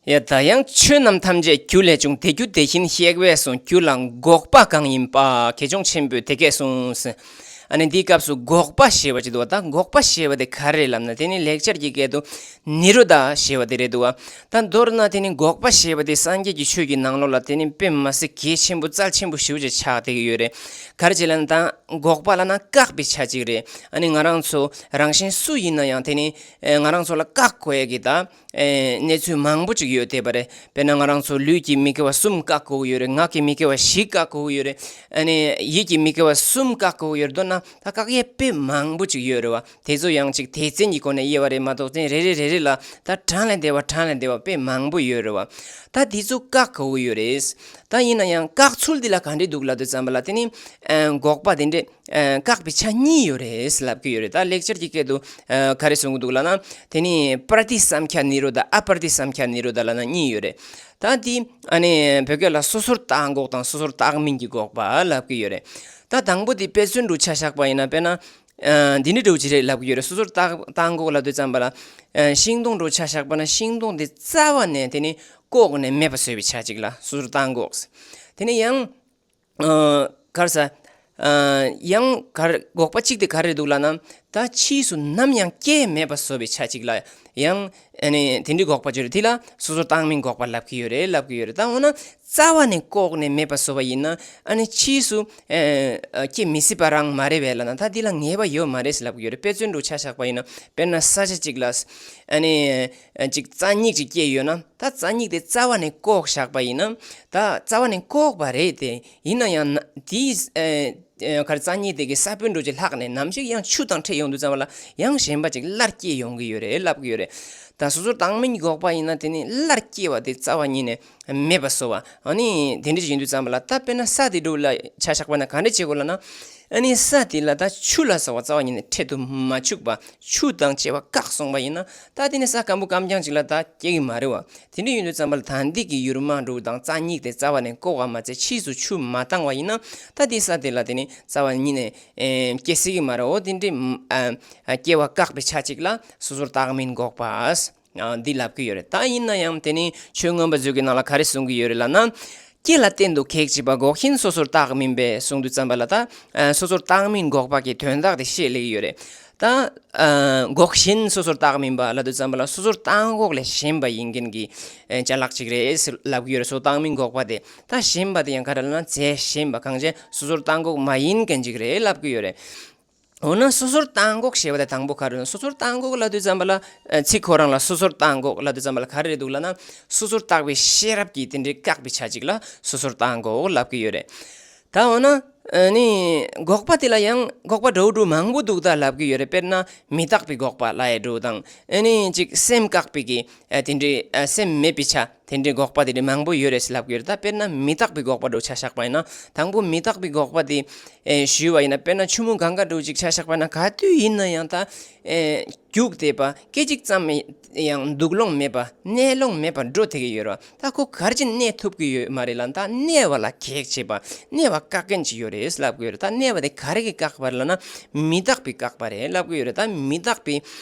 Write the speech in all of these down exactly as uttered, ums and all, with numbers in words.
ཡ་ད་ཡང་ཆོས་རྣམས་ཐམས་ཅད་རྒྱུ་ལས་བྱུང་། དེ་རྒྱུ་དེ་བཞིན་གཤེགས་པས་གསུངས། རྒྱུ་ལ་འགོག་པ་གང་ཡིན་པ། དགེ་སྦྱོང་ཆེན་པོས་དེ་སྐད་གསུངས། ཨ་ནི་འདིའི་སྐབས་སུ་འགོག་པ་ཞེས་པ་ཅིག་འདུག་བ། ད་འགོག་པ་ཞེས་པ་དེ་ག་རེ་རེད་ལབ་ན། དེ་ནི་ལེགས་སྦྱར་གྱི་སྐད་དུ་ནི་རོ་དྷ་ཞེས་པ་དེ་རེད་འདུག་བ། ད་མདོར་ན་དེ་ནི་འགོག་པ་ཞེས་པ་དེ་སངས་རྒྱས་ཀྱི་ཆོས་ཀྱི་ནང་ལོགས་ལ་དེ་ནི་དཔེ་མི་སྲིད་གལ་ཆེན་པོ་རྩ་ཆེན་པོ་ཞེ་པོ་ཅིག་ཆགས་བསྡད་ཀྱི་ཡོད་རེད། ག་རེ་བྱས་ལབ་ན། ད་འགོག་པ་ལབ་ན་བཀག་པའི་ཆ་གཅིག་རེད། ཨ་ནི་ང་རང་ཚོ་རང་གཞན་སུ་ཡིན་ན་ཡང་དེ་ནི་ཨེ་ང་རང་ཚོ་ལ་བཀག་དགོས་ཡ་གི་ད་ཨེ་གནས་ཚུལ་མང་པོ་ཅིག་ཡོད་བསྡད་པ་རེད། དཔེར་ན་ང་རང་ཚོ་ལུས་ཀྱི་མི་དགེ་བ་གསུམ་བཀག་དགོས་ཀྱི་ཡོད་རེད། ངག་གི་མི་དགེ་བ་བཞི་བཀག་དགོས་ཀྱི་ཡོད་རེད། ཨ་ནི་ཡིད་ཀྱི་མི་དགེ་བ་གསུམ་བཀག་དགོས་ཀྱི་ཡོད་རེད། མདོར་ན་ད་བཀག་ཡ་དཔེ་མང་པོ་ཅིག་ཡོད་རེད་བ། དེ་ཚོ་ཡང་ཅིག་སྡེ་ཚན་གྱི་སྒོ་ནས་དབྱེ་བ་རེད་མ་གཏོགས། དེ་རེ་རེ་རེ་རེ་ལ་ད་གྲངས་ལས་འདས་པ་གྲངས་ལས་འདས་པ་དཔེ་མང་པོ་ཡོད་རེད་བ། ད་དེ་ཚོ་བཀག་དགོས་ཀྱི་ཡོད་རེད། ད་ཡིན་ན་ཡང་བཀག་ཚུལ་འདི་ལ་ག་འདྲ་འདུག་ལབ་དུས་ཙམ་པ་ལ། དེ་ནི་ཨ་འགོག་པ་དེ་འདྲས་ཨ་བཀག་པའི་ཆ་གཉིས་ཡོད་རེད་ལབ་ཀྱི་ཡོད་རེད། ད་ལེགས་སྦྱར་གྱི་སྐད་དུ་ཨ་ག་རེ་གསུང་གི་འདུག་ལབ་ན། དེ་ནི་པྲ་ཏི་སམ་ཁྱ་ནི་རོ་དྷ། ཨ་པྲ་ཏི་སམ་ཁྱ་ནི་རོ་དྷ་ལབ་ན་གཉིས་ཡོད་རེད། ད་དེ་ཨ་ནི་བོད་སྐད་ལ་སོ་སོར་བརྟགས་འགོག་དང་སོ་སོར་བརྟགས་མིན་གྱི་འགོག་པ་ལབ་ཀྱི་ཡོད་རེད། ད་དང་པོ་དེ་དཔེ་མཚོན་དུ་ཆ་བཞག་པ་ཡིན་ན། དཔེར་ན་ཨ་འདི་འདྲ་འདྲ་བོ་ཅིག་རེད་ལབ་ཀྱི་ཡོད་རེད། སོ་སོར་བརྟགས་བརྟགས་འགོག་ལབ་དུས་ཙམ་པ་ལ། ཨ་ཤིང་སྡོང་འདྲ་བོ་ཆ་བཞག་པ་ན་ཤིང་སྡོང་དེ་རྩ་བ་ནས་དེ་ནི་བཀོག་ནས་མེད་པ་བཟོ་བའི་ཆ་གཅིག་ལ་སོ་སོར་བརྟགས་འགོག། དེ་ནི་ཡང་ཨ་ག་རེ་ཟ། ཨ་ཡང་ག་རེ་འགོག་པ་གཅིག་དེ་ག་རེ་འདུག་ལབ་ན། ད་ཕྱིས་སུ་ནམ་ཡང་སྐྱེ་མེད་པ་བཟོ་བའི་ཆ་གཅིག་ལ་ཡང་ཨ་ནི་དེ་འདྲའི་འགོག་པ་ཅིག་རེད། དེ་ལ་སོ་སོར་བརྟགས་མིན་འགོག་པ་ལབ་ཀྱི་ཡོད་རེད་ལབ་ཀྱི་ཡོད་རེད། ད་འོ་ན་རྩ་བ་ནས་བཀོག་ནས་མེད་པ་བཟོ་བ་ཡིན་ན། ཨ་ནི་ཕྱིས་སུ་ཨ་སྐྱེ་མི་སྲིད་པ་རང་མ་རེད་པས་ལབ་ན། ད་འདི་ལ་ངེས་པ་ཡོད་མ་རེད་ལབ་ཀྱི་ཡོད་རེད། དཔེ་མཚོན་དུ་ཆ་བཞག་པ་ཡིན་ན། དཔེར་ན་ས་ཆ་གཅིག་ལ་ཨ་ནི་ཅིག་རྩྭ་སྙིགས་ཅིག་སྐྱེས་ཡོད་ན། ད་རྩྭ་སྙིགས་དེ་རྩ་བ་ནས་བཀོག་བཞག་པ་ཡིན་ན། ད་རྩ་བ་ནས་བཀོག་པ་རེད་དེ། ཡིན་ན་ཡང་ན་དེའི་ཨེ་ཨེ་ག་རེ་རྩྭ་སྙིགས་དེ་གི་ས་བོན་འདྲ་བོ་ཅིག་ལྷག་ནས་ནམ་ཞིག་ཡང་ཆུ་དང་འཕྲད་ཡོང་དུས་ཙམ་པ་ལ་ཡང་གཞན་པ་ཅིག་སླར་སྐྱེས་ཡོང་གི་ཡོད་རེད་ལབ་ཀྱི་ཡོད་རེད། ད་སོ་སོར་བརྟགས་མིན་གྱི་འགོག་པ་ཡིན་ན། དེ་ནི་སླར་སྐྱེ་བ་དེ་རྩ་བ་ཉིད་ནས་མེད་པ་བཟོ་བ། ཨ་ནི་དེ་འདྲ་ཅིག་ཡིན་དུས་ཙམ་པ་ལ། ད་དཔེར་ན་ས་དེ་འདྲ་བོ་ལ་ཆ་བཞག་པ་ན་ག་འདྲ་བྱེད་དགོས་ལབ་ན། ཨ་ནི་ས་དེ་ལ་ད་ཆུ་ལ་སོགས་པ་རྩ་བ་ཉིད་ནས་འཕྲད་དུ་མ་བཅུག་པ། ཆུ་དང་བཅས་པ་བཀག་སོང་བ་ཡིན་ན། ད་དེ་ནི་ས་སྐམ་པོ་སྐམ་རྐྱང་ཅིག་ལ་ད་སྐྱེ་གི་མ་རེད་བ། དེ་འདྲ་ཡིན་དུས་ཙམ་པ་ལ་ད་འདི་གི་ཡུར་མ་འདྲ་བོ་དང་རྩྭ་སྙིགས་དེ་རྩ་བ་ནས་བཀོག་པ་མ་ཚད་ཕྱིས་སུ་ཆུ་མ་བཏང་བ་ཡིན་ན། ད་འདི་ས་དེ་ལ་དེ་ནི་རྩ་བ་ཉིད་ནས་ཨེ་སྐྱེ་སྲིད་ཀྱི་མ་རེད། འོ་དེ་འདྲའི་ཨ་ཨ་སྐྱེ་བ་བཀག་པའི་ཆ་གཅིག་ལ་སོ་སོར་བརྟགས་མིན་འགོག་པ། ཨ་འདི་ལབ་ཀྱི་ཡོད་རེད། ད་ཡིན་ན་ཡང་དེ་ནི་ཆོས་མངོན་པ་མཛོད་ཀྱི་ནང་ལ་ག་རེ་གསུང་གི་ཡོད་རེད་ལབ་ན། སྐྱེ་ལ་གཏན་དུ་གེགས་བྱེད་པ། འགོག་བཞིན་སོ་སོར་བརྟགས་མིན་པས། གསུང་དུས་ཙམ་པ་ལ། ད་ཨ་སོ་སོར་བརྟགས་མིན་འགོག་པ་གི་དོན་དག་དེ་བཤད་སླེབས་ཀྱི་ཡོད་རེད། ད་ཨ་འགོག་བཞིན་སོ་སོར་བརྟགས་མིན་པ་ལབ་དུས་ཙམ་པ་ལ། སོ་སོར་བརྟགས་འགོག་ལས་གཞན་པ་ཡིན་མཁན་གྱི་ཨེ་ཅ་ལག་ཅིག་རེད་ལབ་ཀྱི་ཡོད་རེད། སོ་སོར་བརྟགས་མིན་འགོག་པ་དེ། ད་གཞན་པ་དེ་ཡང་ག་རེ་ལབ་ན། རྫས་གཞན་པ། གང་ཅི་སོ་སོར་བརྟགས་འགོག་མ་ཡིན་མཁན་ཅིག་རེད་ལབ་ཀྱི་ཡོད་རེད། འོ་ན་སོ་སོར་བརྟགས་འགོག་ཞེས་པ་དེ་དང་པོ་ག་རེ་རེད། སོ་སོར་བརྟགས་འགོག་ལབ་དུས་ཙམ་པ་ལ། ཨ་ཚིག་ཁོ་རང་ལ་སོ་སོར་བརྟགས་འགོག་ལབ་དུས་ཙམ་པ་ལ་ག་རེ་རེད་འདུག་ལབ་ན། སོ་སོར་བརྟགས་པའི་ཤེས་རབ་ཀྱིས་དེ་འདྲའི་བཀག་པའི་ཆ་གཅིག་ལ་སོ་སོར་བརྟགས་འགོག་ལབ་ཀྱི་ཡོད་རེད། ད་འོ་ན་ཨ་ནི་འགོག་པ་དེ་ལ་ཡང་འགོག་པ་འདྲ་བོ་འདྲ་བོ་མང་པོ་འདུག་ད་ལབ་ཀྱི་ཡོད་རེད། དཔེར་ན་མི་རྟག་པའི་འགོག་པ་ལབ་ཡ་འདྲ་བོ་དང་། ཨ་ནི་ཅིག་སེམས་བཀག་པའི་གི་ཨ་དེ་འདྲའི་ཨ་སེམས་མེད་པའི་ཆ། དེ་འདྲའི་འགོག་པ་དེ་འདྲའི་མང་པོ་ཡོད་རེད་ལབ་ཀྱི་ཡོད་རེད། ད་དཔེར་ན་མི་རྟག་པའི་འགོག་པ་འདྲ་བོ་ཆ་བཞག་པ་ཡིན་ན། དང་པོ་མི་རྟག་པའི་འགོག་པ་དེ་ཨེ་ཞུས་པ་ཡིན་ན། དཔེར་ན་ཆུ་མོ་གངྒཱ་འདྲ་བོ་ཅིག་ཆ་བཞག་པ་ན། ག་དུས་ཡིན་ན་ཡང་ད་ཨེ་རྒྱུག་བསྡད་པ། སྐད་ཅིག་ཙམ་ཡང་འདུག་ལོང་མེད་པ། གནས་ལོང་མེད་པ་འགྲོ་བསྡད་ཀྱི་ཡོད་རེད་བ། ད་ཁོ་ག་རེ་བྱས་ནས་གནས་ཐུབ་ཀྱི་ཡོད་མ་རེད་ལབ་ན། ད་གནས་པ་ལ་གེགས་བྱེད་པ། གནས་པ་བཀག་མཁན་ཅིག་ཡོད་རེད་ལབ་ཀྱི་ཡོད་རེད། ད་གནས་པ་དེ་ག་རེ་གིས་བཀག་པ་རེད་ལབ་ན། མི་རྟག་པས་བཀག་པ་རེད་ལབ་ཀྱི་ཡོད་རེད། ད་མི་རྟག་པའི་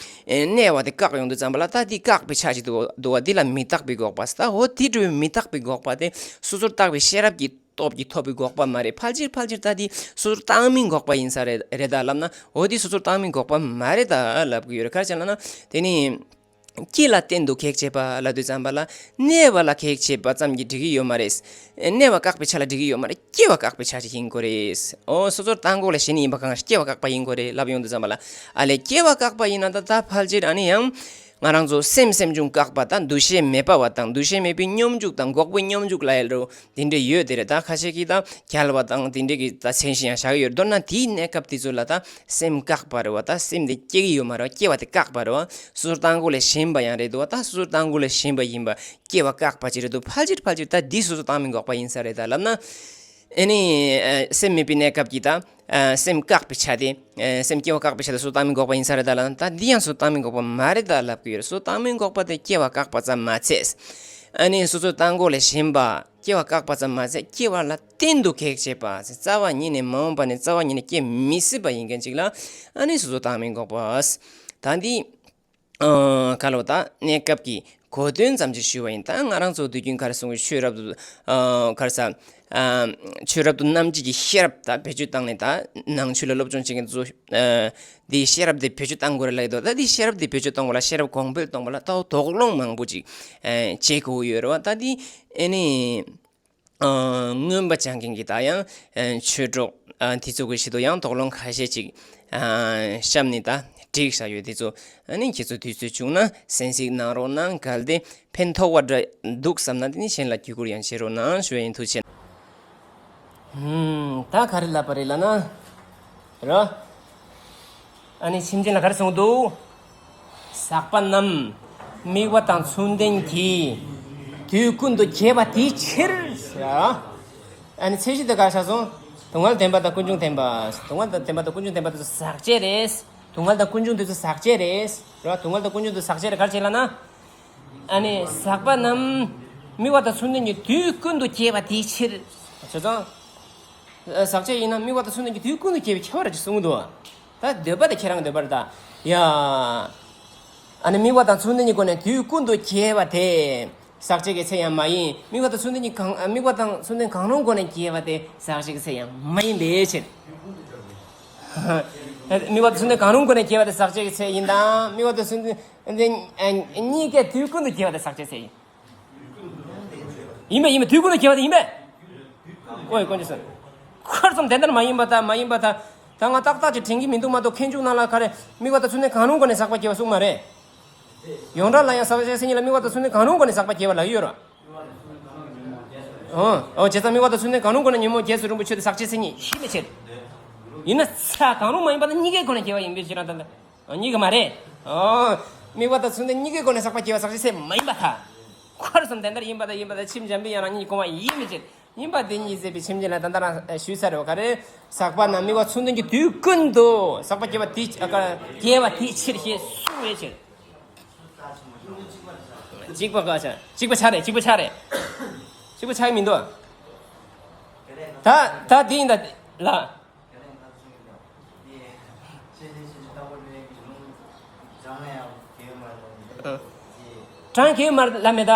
ཨེ་གནས་པ་དེ་བཀག་ཡོང་དུས་ཙམ་པ་ལ། ད་འདི་བཀག་པའི་ཆ་ཞིག་འདུག་འདུག་བ། འདི་ལ་མི་རྟག་པའི་འགོག་པ་ཟེར། ད་འོ་དེ་འདྲ་བའི་མི་རྟག་པའི་འགོག་པ་དེ་སོ་སོར་བརྟགས་པའི་ཤེས་རབ་ཀྱི་སྟོབས་ཀྱིས་ཐོབ་པའི་འགོག་པ་མ་རེད། ཕལ་ཆེར་ཕལ་ཆེར་ད་འདི་སོ་སོར་བརྟགས་མིན་འགོག་པ་ཡིན་ས་རེད་རེད་ད་ལབ་ན། འོ་འདི་སོ་སོར་བརྟགས་མིན་འགོག་པ་མ་རེད་ད་ལབ་ཀྱི་ཡོད་རེད། ག་རེ་བྱས་ལབ་ན། དེ་ནི་སྐྱེ་ལ་གཏན་དུ་གེགས་བྱེད་པ་ལབ་དུས་ཙམ་པ་ལ། གནས་པ་ལ་གེགས་བྱེད་པ་ཙམ་གྱིས་འགྲིག་གི་ཡོད་མ་རེད། གནས་པ་བཀག་པའི་ཆ་ལ་འགྲིག་གི་ཡོད་མ་རེད། སྐྱེ་བ་བཀག་པའི་ཆ་ཞིག་ཡིན་དགོས་རེད། འོ་སོ་སོར་བརྟགས་འགོག་ལས་གཞན་ཡིན་པ་གང་ཞིག་སྐྱེ་བ་བཀག་པ་ཡིན་དགོས་རེད་ལབ་ཡོང་དུས་ཙམ་པ་ལ། ཨ་ལས་སྐྱེ་བ་བཀག་པ་ཡིན་ན། ད་ད་ཕལ་ཆེར་ཨ་ནི་ཡང་ང་རང་ཚོ་སེམས་སེམས་བྱུང་བཀག་པ་དང་། འདུ་ཤེས་མེད་པ་བ་དང་། འདུ་ཤེས་མེད་པའི་སྙོམས་འཇུག་དང་། འགོག་པའི་སྙོམས་འཇུག་ལབ་ཡ་རུ་དེ་འདྲ་ཡོད་དེ་རེད། ད་ཁ་ཤས་ཀྱིས་ད་རྒྱལ་བ་དང་དེ་འདྲ་གི་ད་མཚན་གཞི་ཡང་བཞག་ཡོད། མདོར་ན་དེའི་གནས་སྐབས་དེ་ཚོ་ལ་ད་སེམས་བཀག་པ་རེད་བ། ད་སེམས་དེ་སྐྱེ་གི་ཡོད་མ་རེད་བ། སྐྱེ་བ་དེ་བཀག་པ་རེད་བ། སོ་སོར་བརྟགས་འགོག་ལས་གཞན་པ་ཡང་རེད་འདུག་བ། ད་སོ་སོར་བརྟགས་འགོག་ལས་གཞན་པ་ཡིན་པ། སྐྱེ་བ་བཀག་པ་ཅིག་རེད་འདུག་ཕལ་ཆེར་ཕལ་ཆེར་ད་འདི་སོ་སོར་བརྟགས་མིན་འགོག་པ་ཡིན་ས་རེད་ད་ལབ་ན། ཨ་ནི་ཨ་སེམས་མེད་པའི་གནས་སྐབས་ཀྱི་ད་ཨ་སེམས་བཀག་པའི་ཆ་དེ། ཨ་སེམས་སྐྱེ་བ་བཀག་པའི་ཆ་དེ་སོ་སོར་བརྟགས་མིན་འགོག་པ་ཡིན་ས་རེད་ད་ལབ་ན། ད་འདི་ཡང་སོ་སོར་བརྟགས་མིན་འགོག་པ་མ་རེད་ད་ལབ་ཀྱི་ཡོད་རེད། སོ་སོར་བརྟགས་མིན་འགོག་པ་དེ་སྐྱེ་བ་བཀག་པ་ཙམ་མ་ཚད། ཨ་ནི་སོ་སོར་བརྟགས་འགོག་ལས་གཞན་པ། སྐྱེ་བ་བཀག་པ་ཙམ་མ་ཚད། སྐྱེ་བ་ལ་གཏན་དུ་གེགས་བྱེད་པ། རྩ་བ་ཉིད་ནས་མ་འོངས་པ་ནས་རྩ་བ་ཉིད་ནས་སྐྱེ་མི་སྲིད་པ་ཡིན་མཁན་ཅིག་ལ། ཨ་ནི་སོ་སོར་བརྟགས་མིན་འགོག་པ། ད་འདི་ཨ་ག་ལོ་ད་གནས་སྐབས་ཀྱི་ གོ་དོན་ཙམ་ཅིག་ཞུས་པ་ཡིན། ད་ང་རང་ཚོ་དུས་རྒྱུན་ག་རེ་གསུང་གི། ཆོས་རབ་ཏུ་ཨ་ག་རེ་ཟ། ཨ་ཆོས་རབ་ཏུ་རྣམ་འབྱེད་ཀྱི་ཤེས་རབ་ད་བེད་སྤྱོད་བཏང་ནས། ད་ནང་ཆོས་ལ་སློབ་སྦྱོང་བྱེད་མཁན་ཚོ་ཨ་འདིའི་ཤེས་རབ་དེ་བེད་སྤྱོད་བཏང་དགོས་རེད་ལབ་ཀྱི་འདུག་ད་འདིའི་ཤེས་རབ་དེ་བེད་སྤྱོད་གཏོང་བ་ལ། ཤེས་རབ་གོང་འཕེལ་གཏོང་བ་ལ་ད་དོགས་སློང་མང་པོ་ཅིག་ཨ་བྱེད་དགོས་ཡོད་རེད་བ། ད་འདི་ཨ་ནི། ཨ་མངོན་པ་བྱང་མཁན་གྱི་ད་ཡང་ཨ་ཆོས་གྲོགས་ཨ་དེ་ཚོ་གི་ཆེད་དུ་ཡང་དོགས་སློང་ཁ་ཤས་ཅིག་ཨ་བཤམས་ནས་ད་བསྒྲིགས་བཞག་ཡོད། དེ་ཚོ་ཨ་ནི་ཁྱེད་ཚོ་དུས་ཚོད་བྱུང་ན་གསན་གཟིགས་གནང་རོགས་གནང་། གལ་ཏེ་ཕན་ཐོགས་པ་འདྲ་འདུག་བསམ་ན། དེ་ནི་གཞན་ལ་བརྒྱུད་བསྐུར་ཡང་བྱེད་རོགས་གནང་ཞུ་ཡ་ཡིན། ཐུགས་རྗེ་ཆེ། ཧུམ། ད་ག་རེ་ལབ་པ་རེད་ལབ་ན། རོ། ཨ་ནི་སེམས་ཅན་ལ་ག་རེ་གསུངས་འདུག་ཟག་པ་རྣམས་དམིགས་པ་དང་མཚུངས་ལྡན་གྱིས་དུས་ཀུན་ཏུ་སྐྱེ་བ་དེའི་ཕྱིར། ཨ་ནི་ཚད་གཞི་དེ་ག་རེ་ཆགས་སོང་། སྡུག་བསྔལ་བདེན་པ་དང་ཀུན་འབྱུང་བདེན་པ། སྡུག་བསྔལ་དང་བདེན་པ་དང་ཀུན་འབྱུང་བདེན་པ་དེ་ཚོ་ཟག་བཅས་རེད། སྡུག་བསྔལ་དང་ཀུན་འབྱུང་དེ་ཚོ་ཟག་བཅས་རེད། རོ། སྡུག་བསྔལ་དང་ཀུན་འབྱུང་དེ་ཚོ་ཟག་བཅས་རེད། ག་རེ་བྱས་ལབ་ན། ཨ་ནི་ཟག་པ་རྣམས་དམིགས་པ་དང་མཚུངས་ལྡན་གྱིས་དུས་ཀུན་ཏུ་སྐྱེ་བ་དེའི་ཕྱིར། བྱས་ཙང་། ཟག་བཅས་ཡིན་ན་དམིགས་པ་དང་མཚུངས་ལྡན་གྱིས་དུས་ཀུན་ཏུ་སྐྱེ་བའི་ཁྱད་པར་ཅིག་གསུངས་འདུག་ད་འདོད་པ་དེ་ཁྱེད་རང་འདོད་པ་རེད་ད། ཡ། ཨ་ནི་དམིགས་པ་དང་མཚུངས་ལྡན་གྱི་སྒོ་ནས་དུས་ཀུན་ཏུ་སྐྱེ་བ་དེ་ཟག་བཅས་ཀྱི་ཚེ་ཡང་མ་ཡིན། དམིགས་པ་དང་མཚུངས་ལྡན་གྱི་གང་དམིགས་པ་དང་མཚུངས་ལྡན་གང་རུང་སྒོ་ནས་སྐྱེ་བ་དེ་ཟག་བཅས་ཀྱི་ཚེ་ཡང་མ་ཡིན་པའི་ཕྱིར། དམིགས་པ་དང་མཚུངས་ལྡན་གང་རུང་སྒོ་ནས་སྐྱེ་བ་དེ་ཟག་བཅས་ཀྱི་ཚེ་ཡིན་དང་། དམིགས་པ་དང་མཚུངས་ལྡན། འདི་ཨ་གཉིས་ཀས་དུས་ཀུན་ཏུ་སྐྱེ་བ་དེ་ཟག་བཅས་ཚེ་ཡིན། ཡིན་པས། ཡིན་པས། དུས་ཀུན་ཏུ་སྐྱེ་བ་དེ་ཡིན་པས། ཨོ་ཡ། དཀོན་མཆོག་གསུམ། ཁར་ཙམ་དེ་ལྟར་མ་ཡིན་པར་ཐལ། མ་ཡིན་པར་ཐལ། ད་ང་ཏག་ཏག་ཅིག་དྲན་གྱི་མི་འདུག་མ་གཏོགས། མཁས་འཇུག་ནང་ལ་ག་རེ་དམིགས་པ་དང་མཚུངས་ལྡན་གང་རུང་སྒོ་ནས་ཟག་པ་སྐྱེ་བ་གསུངས་མ་རེད། ཡོངས་གྲགས་ལ་ཡང་ཟག་བཅས་ཚེ་ཉིད་ལ་དམིགས་པ་དང་མཚུངས་ལྡན་གང་རུང་སྒོ་ནས་ཟག་པ་སྐྱེ་བ་ལབ་ཡོད་རེད། ཨོ། ཨོ། བྱས་ཙང་དམིགས་པ་དང་མཚུངས་ལྡན་གང་རུང་སྒོ་ནས་ཉོན་མོངས་རྒྱས་སུ་རུང་བའི་ཆོས་དེ་ཟག་བཅས་ཚེ་ཉིད་ཡིན་པའི་ཕྱིར། ཡིན་ན་ཚ་གང་རུང་མ་ཡིན་པ་དང་གཉིས་ཀའི་སྒོ་ནས་སྐྱེ་བ་ཡིན་པའི་ཕྱིར་ར། ད་ལྟ། གཉིས་ཀ་མ་རེད། ཨོ། དམིགས་པ་དང་མཚུངས་ལྡན་གཉིས་ཀའི་སྒོ་ནས་ཟག་པ་སྐྱེ་བ་ཟག་བཅས་ཚེ་མ་ཡིན་པར་ཐལ། ཁར་ཙམ་དེ་ལྟར་ཡིན་པར་ཐལ། ཡིན་པར་ཐལ། ཕྱིས་འཇམ་པའི་དབྱངས་རང་ཉིད་ཀྱིས་དགོངས་པ་ཡིན་པའི་ཕྱིར། ཡིན་པ་དེ་ཉིད་ཟད་པའི་སེམས་ཅན་ལ། ད་ལྟ་རང་ཞུས་ཚར་རེད་བ། ག་རེ། ཟག་པ་རྣམས་དམིགས་པ་མཚུངས་ལྡན་གྱིས་དུས་ཀུན་ཏུ་ཟག་པ་སྐྱེ་བ་དེ། ཨ། སྐྱེ་བ་དེའི་ཕྱིར་ཞེས་གསུངས་པའི་ཕྱིར། གཅིག་པ་ག་ཆ། གཅིག་པ་ཆ་རེད། གཅིག་པ་ཆགས་རེད། གཅིག་པ་ཆགས་མི་འདུག་ད་ད་དེ་ཡིན་ད་ལ། གྲངས་ཁེལ་མ་རེད་ལབ་མེད་ད།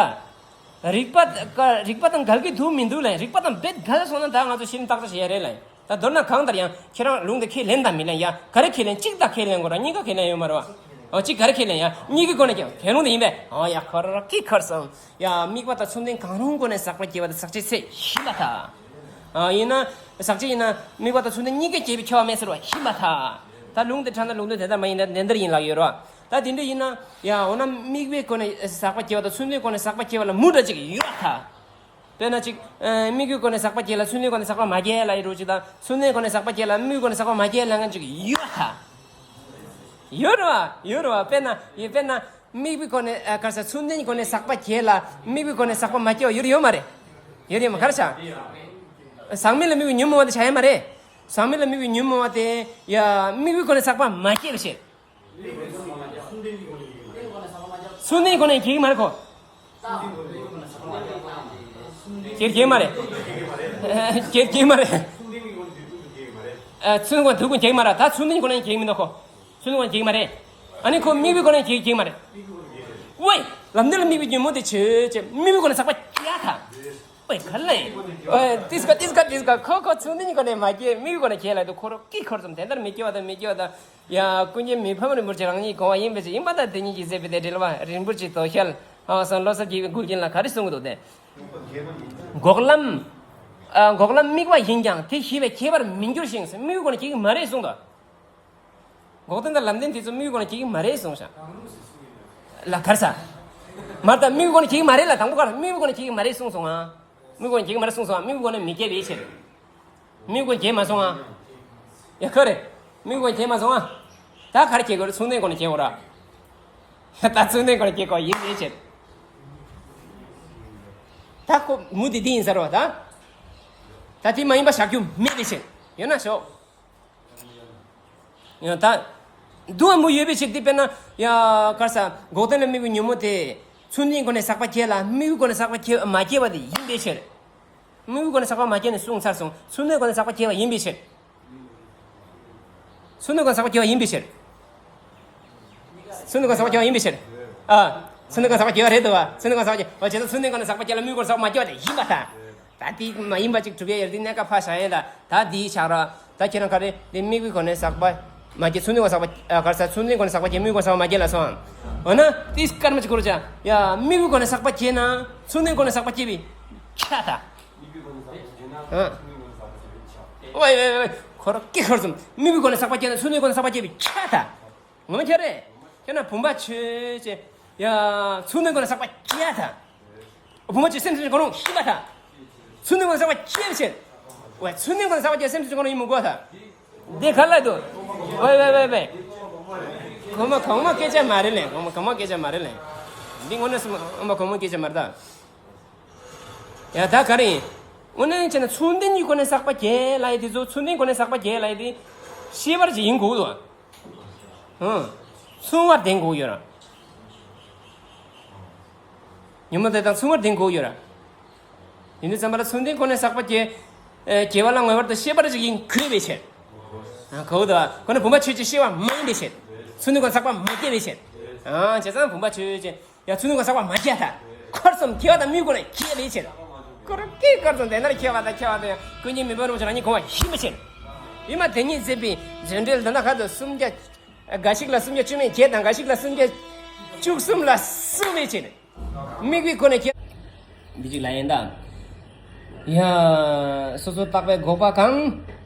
རིགས་པ་ཀ་རིགས་པ་དང་འགལ་གྱི་འདུག་མི་འདུག་ལབ། རིགས་པ་དང་རྦད་འགལ་སོང་ན་ད་ང་ཚོ་ཤེས་རིན་ཏག་ཏག་ཞིག་ཡ་རེད་ལབ། ད་མདོར་ན་གང་ལྟར་ཡང་ཁྱེད་རང་ལུང་དེ་ཁས་ལེན་དང་མི་ལེན་ཡ། ག་རེ་ཁས་ལེན། གཅིག་ད་ཁས་ལེན་དགོས་ར། གཉིས་ཀ་ཁས་ལེན་ཡོད་མ་རེད་བ། ཨོ། གཅིག་ག་རེ་ཁས་ལེན་ཡ། གཉིས་ཀའི་སྒོ་ནས་ཀྱང་ཁས་ལུང་དེ་ཡིན་པས། ཨོ་ཡ། ཁོ་ར་ཀི་ཁར་སང་། ཡ། དམིགས་པ་དང་མཚུངས་ལྡན་གང་རུང་སྒོ་ནས་ཟག་པ་སྐྱེ་བ་དེ་ཟག་བཅས་ཚེ་ཡིན་པར་ཐལ། ཨ། ཡིན་ན། ཟག་བཅས་ཡིན་ན་དམིགས་པ་དང་མཚུངས་ལྡན་གཉིས་ཀས་སྐྱེ་བའི་ཁྱད་པར་མེད་ཟེར་བ་ཡིན་པར་ཐལ། ད་ལུང་དེ་དྲངས་ན་ལུང་དོན་དེ་ལྟར་མ་ཡིན་ན་དེ་འདྲ་ཡིན་ལབ་ཡོད་རེད་བ། ད་དེ་འདྲ་ཡིན་ན། ཡ། འོ་ན་དམིགས་པའི་སྒོ་ནས་ཟག་པ་སྐྱེ་བ་དང་མཚུངས་ལྡན་སྒོ་ནས་ཟག་པ་སྐྱེ་བ་ལ་མུ་འདྲ་ཅིག་ཡོད་པར་ཐལ། དཔེར་ན་ཅིག་ཨ། དམིགས་པའི་སྒོ་ནས་ཟག་པ་སྐྱེ་ལ་མཚུངས་ལྡན་སྒོ་ནས་ཟག་པ་མ་སྐྱེ་ལབ་ཡོད་རེད་ཅིག་དང་། མཚུངས་ལྡན་སྒོ་ནས་ཟག་པ་སྐྱེ་ལ་དམིགས་པའི་སྒོ་ནས་ཟག་པ་མ་སྐྱེ་ལབ་མཁན་ཅིག་ཡོད་པར་ཐལ། ཡོད་རེད་བ། ཡོད་རེད་བ། དཔེར་ན། ཡིན། དཔེར་ན། དམིགས་པའི་སྒོ་ནས། ཨ། ག་རེ་ཟ། མཚུངས་ལྡན་གྱི་སྒོ་ནས་ཟག་པ་སྐྱེ་ལ་དམིགས་པའི་སྒོ་ནས་ཟག་པ་མ་སྐྱེ་བ་ཡོད་རེད་ཡོད་མ་རེད། ཡོད་རེད་ཡོད་མ། ག་རེ་ཟ། ཟག་མེད་ལ་དམིགས་པའི་ཉོན་མོངས་པ་དེ་བྱ་ཡ་མ་རེད། ཟག་མེད་ལ་དམིགས་པའི་ཉོན་མོངས་པ་དེ། ཡ། དམིགས་པའི་སྒོ་ནས་ཟག་པ་མ་སྐྱེ་བའི་ཕྱིར། མཚུངས་ལྡན་སྒོ་ནས་སྐྱེ་གི་མ་རེད་ཁོ། སྐྱེ་གི་མ་རེད། སྐྱེ་གི་མ་རེད། ཨ། མཚུངས་ལྡན་སྒོ་ནས་དུས་ཀུན་སྐྱེ་གི་མ་རེད། ད་མཚུངས་ལྡན་སྒོ་ནས་སྐྱེ་གི་མི་འདུག་ཁོ། མཚུངས་ལྡན་སྒོ་ནས་སྐྱེ་གི་མ་རེད། ཨ་ནི་ཁོ་དམིགས་པའི་སྒོ་ནས་སྐྱེ་གི་མ་རེད། ཝེ། ལམ་འདི་ལ་དམིགས་པའི་ཉོན་མོངས་དེ་ཆོས་ཅན། དམིགས་པའི་སྒོ་ནས་ཟག་པ་སྐྱེ་ཐལ། ཨོའི་ག་ལེ། ཨོའི་ཏིས་ཀ་ཏིས་ཀ་ཏིས་ཀ། ཁོ་ཁོ་མཚུངས་ལྡན་གྱི་སྒོ་ནས་མ་སྐྱེས། དམིགས་པའི་སྒོ་ནས་སྐྱེས་ལབ་དུས་ཁོ་རང་ཀི་ཁོར་ཙམ་དེ་ལྟར་མི་སྐྱེ་བ་དང་མི་སྐྱེ་བ་དང་། ཡ། ཀུན་མཁྱེན་མི་ཕམ་རིན་པོ་ཆེ་རང་ཉིད་དགོངས་པ་ཡིན་པའི་ཕྱིར། ཡིན་པར་ཐལ། དེ་ཉིད་ཀྱིས་ཟད་པའི་དེ་འགྲེལ་པ་རིན་པོ་ཆེའི་དོ་ཤལ་ཧང་སང་བློ་གསལ་དགྱེས་པའི་མགུལ་རྒྱན་ལ་ག་རེ་གསུང་གི་འདུག་སྟེ། འགོག་ལམ། ཨ། འགོག་ལམ་དམིགས་པ་ཡིན་ཀྱང་དེ་ཞི་བས་ཁྱད་པར་མི་འགྱུར་ཞིང་། དམིགས་པའི་སྒོ་ནས་སྐྱེ་གི་མ་རེད་གསུངས་འདུག་འགོག་བདེན་དང་ལམ་བདེན་དེ་ཚོ་དམིགས་པའི་སྒོ་ནས་སྐྱེ་གི་མ་རེད་གསུངས་ཤག་ལ། ག་རེ་ཟ། མ་རེད་ད། དམིགས་པའི་སྒོ་ནས་སྐྱེ་གི་མ་རེད་ལ། དང་པོ་ག་རེ། དམིགས་པའི་སྒོ་ནས་སྐྱེ་གི་མ་རེད་གསུངས་སོང་ང་། དམིགས་པའི་སྒོ་ནས་སྐྱེ་གི་མ་རེད་གསུངས་སོང་ང་། དམིགས་པའི་སྒོ་ནས་མི་སྐྱེ་བའི་ཕྱིར། དམིགས་པའི་སྒོ་ནས་སྐྱེ་མ་སོང་ང་། ཡ། ག་རེ། དམིགས་པའི་སྒོ་ནས་སྐྱེ་མ་སོང་ང་། ད་ག་རེ་སྐྱེ་དགོས་རེད། མཚུངས་ལྡན་སྒོ་ནས་སྐྱེ་དགོས་ར། ད་མཚུངས་ལྡན་སྒོ་ནས་སྐྱེ་དགོས་ཡིན་པའི་ཕྱིར། ད་ཁོ་མུ་མཐུད་དེ་ཡིན་ཟེར་བ་ད། ད་དེ་མ་ཡིན་པ་བཞག་རྒྱུ་མེད་པའི་ཕྱིར། ཡོད་ན་ཞོག་ཡང་ད། འདུ་བ་མུ་ཡོད་པའི་ཕྱིར་ཏེ། དཔེར་ན། ཡ། ག་རེ་ཟ། འགོག་བདེན་ལ་དམིགས་པའི་ཉོན་མོངས་དེ། མཚུངས་ལྡན་སྒོ་ནས་ཟག་པ་སྐྱེ་ལ་དམིགས་པའི་སྒོ་ནས་ཟག་པ་སྐྱེ་མ་སྐྱེ་བ་དེ་ཡིན་པའི་ཕྱིར། དམིགས་པའི་སྒོ་ནས་ཟག་པ་མ་སྐྱེ་ནས་གསུངས་ཚར་སོང་། མཚུངས་ལྡན་སྒོ་ནས་ཟག་པ་སྐྱེ་བ་ཡིན་པའི་ཕྱིར། མཚུངས་ལྡན་སྒོ་ནས་ཟག་པ་སྐྱེ་བ་ཡིན་པའི་ཕྱིར། མཚུངས་ལྡན་སྒོ་ནས་ཟག་པ་སྐྱེ་བ་ཡིན་པའི་ཕྱིར། ཨ། ཚུལ་གནས་སྒོ་ནས་ཟག་པ་སྐྱེ་བ་རེད་འདུག་བ། ཚུལ་གནས་སྒོ་ནས་ཟག་པ་སྐྱེ། ཨོ་བྱས་ཙང་ཚུལ་གནས་སྒོ་ནས་ཟག་པ་སྐྱེ་ལ་དམིགས་སྒོ་ནས་ཟག་པ་སྐྱེ་བ་དེ་ཡིན་པར་ཐལ། ད་དེ་མ་ཡིན་པ་ཅིག་གྲུབ་ཡ་ཡོད་དེ་གནས་སྐབས་ཕར་བཞག་ཡིན་ད། ད་དེའི་ཆགས་རོགས། ད་ཁྱེད་རང་ག་རེ་དེ་དམིགས་པའི་སྒོ་ནས་ཟག་པ་མ་སྐྱེ། ཚུལ་གནས་སྒོ་ནས་ཟག་པ་ཨ་ག་རེ་ཟེར། ཚུལ་གནས་སྒོ་ནས་ཟག་པ་སྐྱེ། དམིགས་སྒོ་ནས་ཟག་པ་མ་སྐྱེ་ལབ་སོང་། འོ་ན་དེ་སྐར་མ་ཅིག་འཁོར་བྱ་ཡ། དམིགས་པའི་སྒོ་ནས་ཟག་པ་སྐྱེ་ན་ཚུལ་གནས་སྒོ་ནས་ཟག་པ་སྐྱེ་བའི་ཁྱབ་ཐལ། ཨ། ཝེ་ཝེ་ཝེ། ཁོ་རང་སྐད་ཁར་སོང་། དམིགས་པའི་སྒོ་ནས་ཟག་པ་སྐྱེ་ན་ཚུལ་གནས་སྒོ་ནས་ཟག་པ་སྐྱེ་བའི་ཁྱབ་ཐལ། ངོ་མ་ཁྱོད་རེད། ཁྱོད་ན་བུམ་པ་ཆོས་ཅན། ཡ། ཚུལ་གནས་སྒོ་ནས་ཟག་པ་སྐྱེ་ཐལ། བུམ་པ་ཆོས་སེམས་ཅན་གང་རུང་ཡིན་པར་ཐལ། ཚུལ་གནས་སྒོ་ནས་ཟག་པ་སྐྱེ་བའི་ཕྱིར། ཝེ། ཚུལ་གནས་སྒོ་ནས་ཟག་པ་སྐྱེ་སེམས་ཅན་གང་རུང་ཡིན་མི་དགོས་ཐལ། འདི་ག་ལ་འདུག་ཝེ་ཝེ་ཝེ་ཝེ། གོང་མ་གོང་མ་སྐད་ཆ་མ་རེད་ལེ། གོང་མ་གོང་མ་སྐད་ཆ་མ་རེད་ལེ། འདི་དངོས་གནས་སུ་ཨ་མ་གོང་མ་སྐད་ཆ་མ་རེད་ད། ཡ་ད་ག་རེ་ཡིན། དངོས་གནས་བྱས་ན་མཚུངས་ལྡན་གྱི་སྒོ་ནས་ཟག་པ་སྐྱེ་ལབ་ཡ་དེ་ཚོ། མཚུངས་ལྡན་སྒོ་ནས་ཟག་པ་སྐྱེ་ལབ་ཡ་དེ་ཤེས་པར་ཅིག་ཡིན་དགོས་འདུག་ཨང་། མཚུངས་པར་ལྡན་དགོས་ཡོད་ར། ཉོན་མོངས་དེ་དང་མཚུངས་པར་ལྡན་དགོས་ཡོད་ར། ཡིན་དུས་ཙམ་པ་ལ་མཚུངས་ལྡན་སྒོ་ནས་ཟག་པ་སྐྱེ། ཨེ། སྐྱེ་བ་ལ་ངེས་པར་དུ་ཤེས་པར་ཅིག་ཡིན་དགོས་པའི་ཕྱིར། ཨ། གོ་འདུག་ཨ། ཁོ་ནི་བུམ་པ་ཆོས་ཅན་ཤེས་པ་མ་ཡིན་པའི་ཕྱིར། མཚུངས་ལྡན་སྒོ་ནས་ཟག་པ་མ་སྐྱེ་བའི་ཕྱིར། ཨ། བྱས་ཙང་བུམ་པ་ཆོས་ཅན། ཡང་ཚུལ་གནས་སྒོ་ནས་ཟག་པ་མ་སྐྱེ་ཐལ། ཁར་སོང་སྐྱེ་བ་དང་དམིགས་སྒོ་ནས་སྐྱེ་བའི་ཕྱིར། ཁོ་རང་སྐད་ཁར་སོང་དེ་ལྟར་ཁྱབ་པ་དང་ཁྱབ་པ་དང་ཀུན་མཁྱེན་མི་ཕམ་རིན་པོ་ཆེ་རང་ཉིད་གོ་བ་ཡིན་པའི་ཕྱིར། ཡིན་པ་དེ་ཉིད་འཛིན་པའི་རྫུ་འཕྲུལ་འདི་ན་ག་དུ་སུམ་བརྒྱ། འགའ་ཞིག་ལ་སུམ་བརྒྱ་བཅུ་མེད་བརྒྱད་དང་། འགའ་ཞིག་ལ་སུམ་བརྒྱ་བཅུ་གསུམ་ལ་གསུངས་པའི་ཕྱིར། དམིགས་པའི་སྒོ་ནས་ཁྱབ། འདི་གཅིག་ལ་ཡིན་ད། ཡ། སོ་སོར་བརྟགས་པའི་འགོག་པ་གང་།